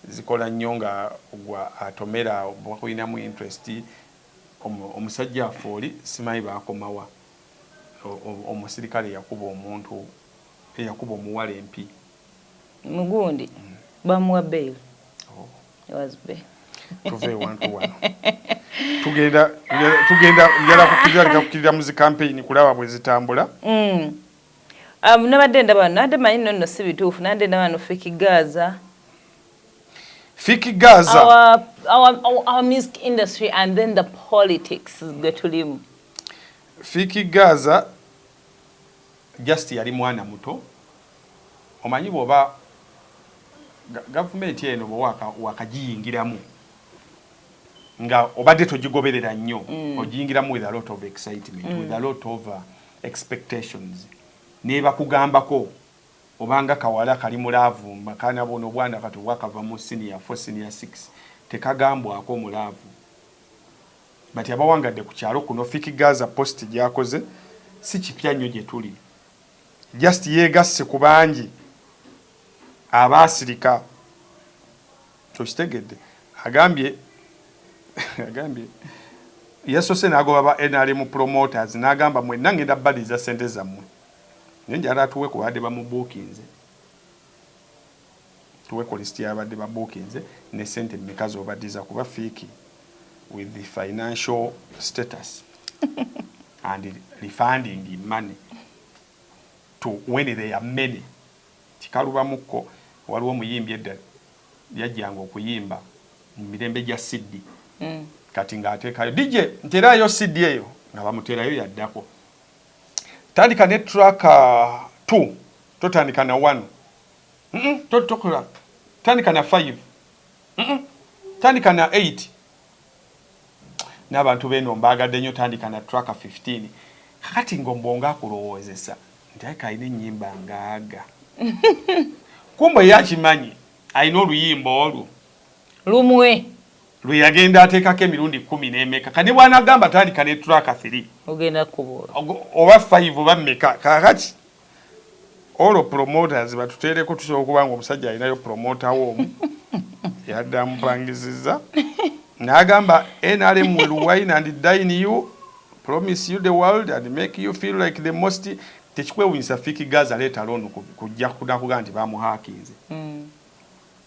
Zikola nnyo nga gwa atomera bakulinamu interest. Omusajja afe oli simanyi bakomawa. Omusirikale yakuba omuntu, eyakuba omuwala empi. Mugundi bamuwa bail. Oh. Was bail. Tuve ewantu wano, tugenda njala kukirira mu zi campaign kulaba bwe zitambula. Nabadde ndaba, nadde manyi nno si bituufu, nadde ndaba no Fik Gaza. Fik Gaza. Our music industry and then the politics gwe tulimu. Fik Gaza just yali mwana muto. Omanyi bw'oba gavumenti eno bwe wakagiyingiramu nga obadde togigoberera nnyo, ogiyingiramu with a lot of excitement, with a lot of expectations, nebakugambako obanga kawala kali mu love, makana buno obwana kati bwakava mu senior 4, senior 6, tekagambwako mu love, but abawangadde ku kyalo kuno. Fik Gaza post gyakoze si kipya nnyo gye tuli, just yeegasse ku bangi abaasirika. Okitegedde? Agambye yasoose n'agoba ba NRM promoters, n'agamba mwenna ngenda badiza ssente zammwe, naye njala atuwe ku badde bamubuukinze, tuwe ku lisiti y'abadde babuukinze ne ssente mmeka z'obaddiza, kuba Fik with the financial status and refunding money to when they are many kikalubamukko. Waliwo omuyimbi edda yajjanga okuyimba mu mirembe gya CD. Kati ng'ateekayo, "DJ, nterayo CD eyo," nga bamuteerayo yaddako. "Tandika ne track 2, totandika na 1. Tokola, tandika na 5. Tandika na 8. N'abantu beeno mbaagadde nnyo, tandika na track 15." Kakati ng'ombwongo akulowoozesa nti aye kalina ennyimba ngaaga, kumbe ye akimanyi alina oluyimba olwo lumwe lwe yagenda ateekako emirundi 10 n'emeka. Kati bw'anagamba tandika ne track 3, ogenda kubuula. Oba 5 oba mmeka. Kakati olwo promoters batuteereko, tusobola okuba nga omusajja alinayo promoter wo omu yadde amupangisiza n'agamba, "NRM will wine and dine you, promise you the world and make you feel like the most." Tekikwewunyisa Fik Gaza let alone kujja kunakuga nti bamuhakinze,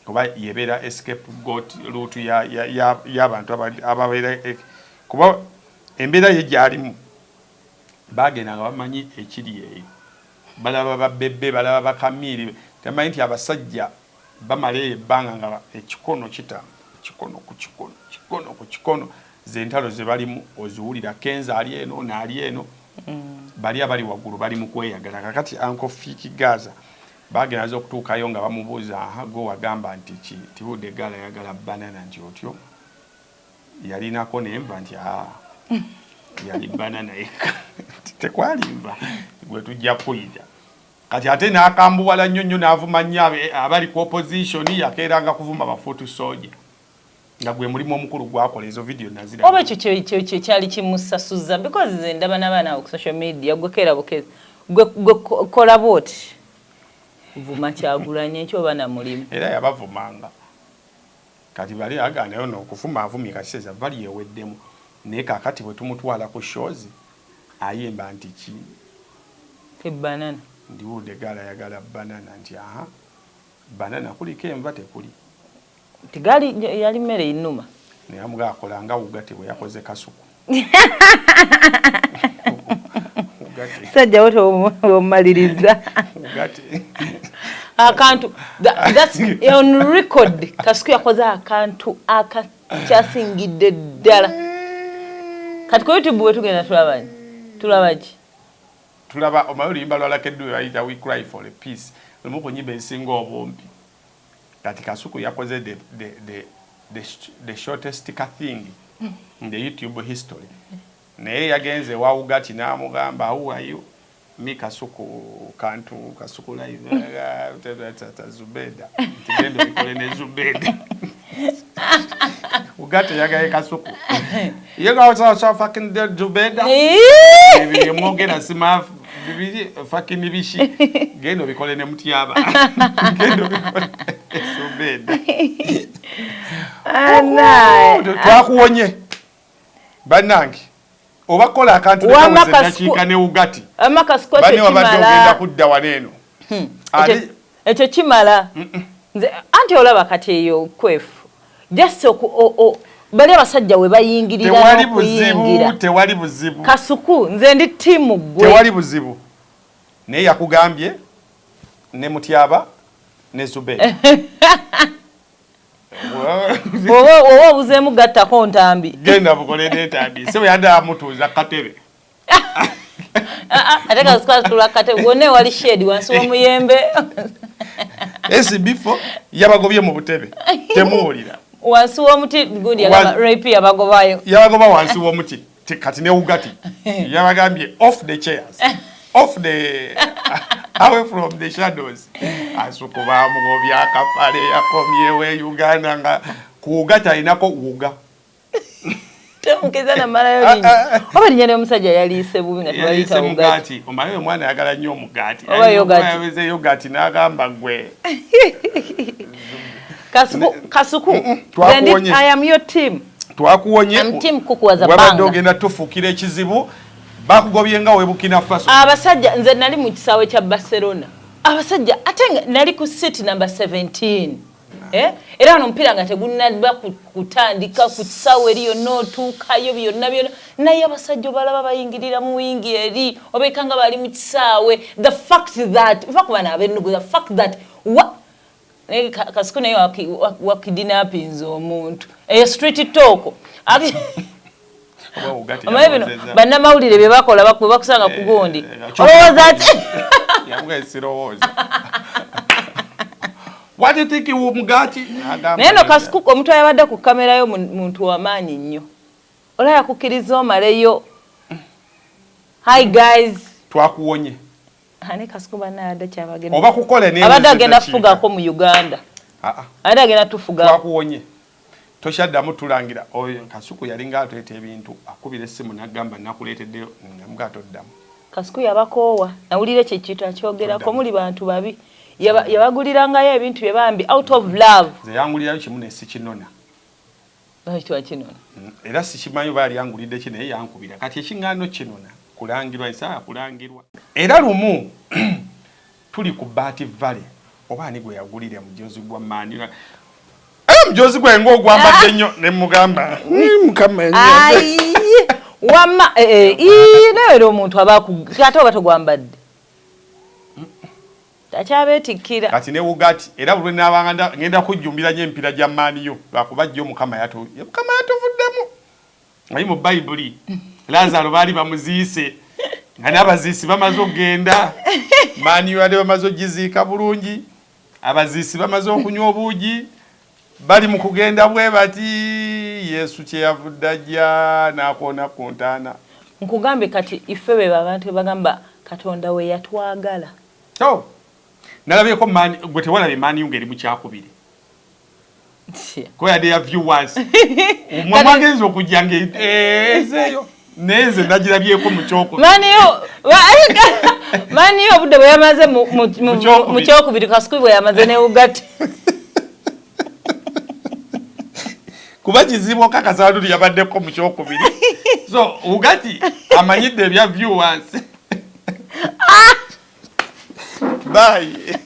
kuba yebeera scapegoat route y'abantu ababeera kuba embeera ye gyalimu bagenda nga bamanyi ekiri eyo, balaba babebe, balaba bakamiiri, tebamanyi nti abasajja bamala eyo ebbanga nga ekikono kita kikono ku kikono, kikono ku kikono. Zentalo ze balimu oziwulira, Kenza ali eno naali eno, bali abali waggulu bali mu kweyagala. Kakati Uncle Fik Gaza bagenda okutuukayo nga bamubuuza, "Aha, gwe wagamba nti ki tibudde gala yagala banana," nti otyo yalinako nenva nti aa yali banana yekka, tekwalimba gwe tujja kuyita. Kati ate n'akambuwala nnyo nnyo n'avuma nnyo abali ku opposition, yakeeranga kuvuma ba foot soldier nga gwe mulimu omukulu gwakola. Ezo video nazira. Oba ekyo kyali kimusasuza, because nze ndaba n'abaana awo ku social media, gwe keera bukezi, gwe kola bwoti, vuma Kyagulanye ekyo oba na mulimu. Era yabavumanga. Kati bali aganayo nokuvuma avumye kakiseeza vali eweddemu, naye kakati bwe tumutwala ku shows ayimba nti ki? Ebanana. Ndiwudde gala yagala banana, nti aha, banana kuliko enva tekuli. Tigali yali mmere innuma. Naye amuga akola nga Ugate bwe yakoze Kasuku. Ugate. Sajja wo tomumaliriza. Ugate. Akantu that's on record. Kasuku yakoze akantu akakyasingidde ddala. Kati ku YouTube bwe tugenda tulaba tulaba ki? Tulaba omanyi oluyimba lwa Lucky Dube bayita "We Cry for a Peace", lumu ku nyimba ezisinga obumpi. Kati Kasuku yakoze the shortest thing in the YouTube history, naye yagenze ewa Ugati n'amugamba, "Who are you?" "Me Kasuku kantu Kasuku Live Zubeda." Nti genda obikole ne Zubeda. Ugati yagaye Kasuku yegaosa fucking Zubeda, ebyo byemwogera sima bibiri fucking bishi, genda obikole ne Mutyaba, genda obikole ne Zubeda. Ana. Twakuwonye bannange. Oba kola akantu Wamma nekaweza eddakiika ne ugati. Wamma Kasuku ekyo Bane wabadde kimala. ogenda kudda wano eno. Ekyo kimala. Nze anti olaba kati eyo kwefu. Just bali abasajja we bayingirira Tewali buzibu, n'okuyingira. tewali buzibu. Kasuku nze ndi ttiimu ggwe. Tewali buzibu. Naye yakugambye ne Mutyaba ne Zuberi. Oba obuzeemu gattako ntambi. Genda bukole n'entambi. Sebo yadde amutuuza katebe. Ate Kasuku atula katebe wonna ewali shedi wansi w'omuyembe. SB4 yabagobye mu butebe. Temuwulira. Wansi w'omuti gundi yagamba rape yabagobayo. Yabagoba wansi w'omuti. Kati ne ugati. Yabagambye off the chairs. Off the away from the shadows. Asuku bamugobya akapale yakomyewo e Uganda nga ku ugati alinako uga. Temukiza namalayo linnya. Oba linnya ly'omusajja yaliise bubi nga tebaliyita Yaliise ugati. mugaati. Omanyi omwana ayagala nnyo omugaati. Oba yogati. Yaweze yogati n'agamba gwe. Kasuku. Twakuwonye. I am your team. Twakuwonye. I'm team Kuku was a Wabadde banga. ogenda tufuukira ekizibu. Bakugobye nga we Burkina Faso. Abasajja nze nali mu kisaawe kya Barcelona. Abasajja ate nga nali ku seat number 17. Era wano omupiira nga tegunnaba kutandika ku kisaawe eri yonna otuukayo byonna byonna. Naye abasajja obalaba bayingirira mu wingi eri obeeka nga bali mu kisaawe. The fact that nfa ku bano ab'ennugu, the fact that naye Kasuku naye wakidnappinze omuntu. Eyo street talk. Oba ugati Omanyi bino yalowozezza. bannamawulire bye bakola bwe bakusanga ku gundi. Olowooza ati Yamuga sirowooza. What do you think you mugati? Agamba Naye no nedda. Kasuku omuntu ayabadde ku kamera yo muntu w'amaanyi nnyo. Olaba yakukkiriza omaleyo. Hi guys. Twakuwonye. Ani Kasuku bannayadde kyabagenda. Oba kukola ne Abadde agenda dakiika. kufugako mu Uganda. Abadde agenda tufugako. Twakuwonye. Tokyaddamu tulangira. Oyo Kasuku yalinga atuleeta ebintu, akubira essimu n'agamba nakuleeteddeyo, namugaa toddamu. Kasuku yabakoowa. Nawulira ekyo ekintu akyogerako, Toddamu. muli bantu babi. Yabagulirangayo ebintu bye bambi out of love. Nze yangulirayo kimu ne sikinona. Lwaki twakinona? Era sikimanyi oba yali yangulidde ki, naye yankubira. Kati ekiŋŋaano kinona kulangirwa, esaawa kulangirwa. Era lumu tuli ku Bat Valley, oba ani gwe yagulira mujozi gwa maani? Mujozi gwe ng'ogwambadde nnyo ne mugamba, Mukama yannyambe. Ayi, wamma, ii, naye era omuntu aba ate oba togwambadde. Takyabeetikkira. Kati ne Wugati, era buli lwe naabanga ngenda kujjumbira nnyo emipiira gya maani yo, lwakuba jjo Mukama yatuvuddemu. Naye mu Bayibuli, Lazaro baali bamuziise, nga n'abaziisi bamaze okugenda, maani yo yali bamaze okugiziika bulungi, abaziisi bamaze okunywa obuugi, bali mu kugenda bwe bati, Yesu kye yavudde ajja n'akoona ku ntaana. Nkugambye kati iffe be abantu bagamba Katonda we yatwagala. So, nalabyeko maani, gwe tewalabye maani yo ng'eri mu kyakubiri. Kuba yadde ya viewers. Mwe mwagenze okujja ng'ezeeyo. Naye nze nagirabyeko mu kyokubiri. Maani yo obudde bwe yamaze Mu kyokubiri. mu kyokubiri, Kasuku bwe yamaze ne Ugati. Kuba kizibu okakasa luli yabaddeko mu kyokubiri. So, Ugati amanyidde ebya viewers. Bye.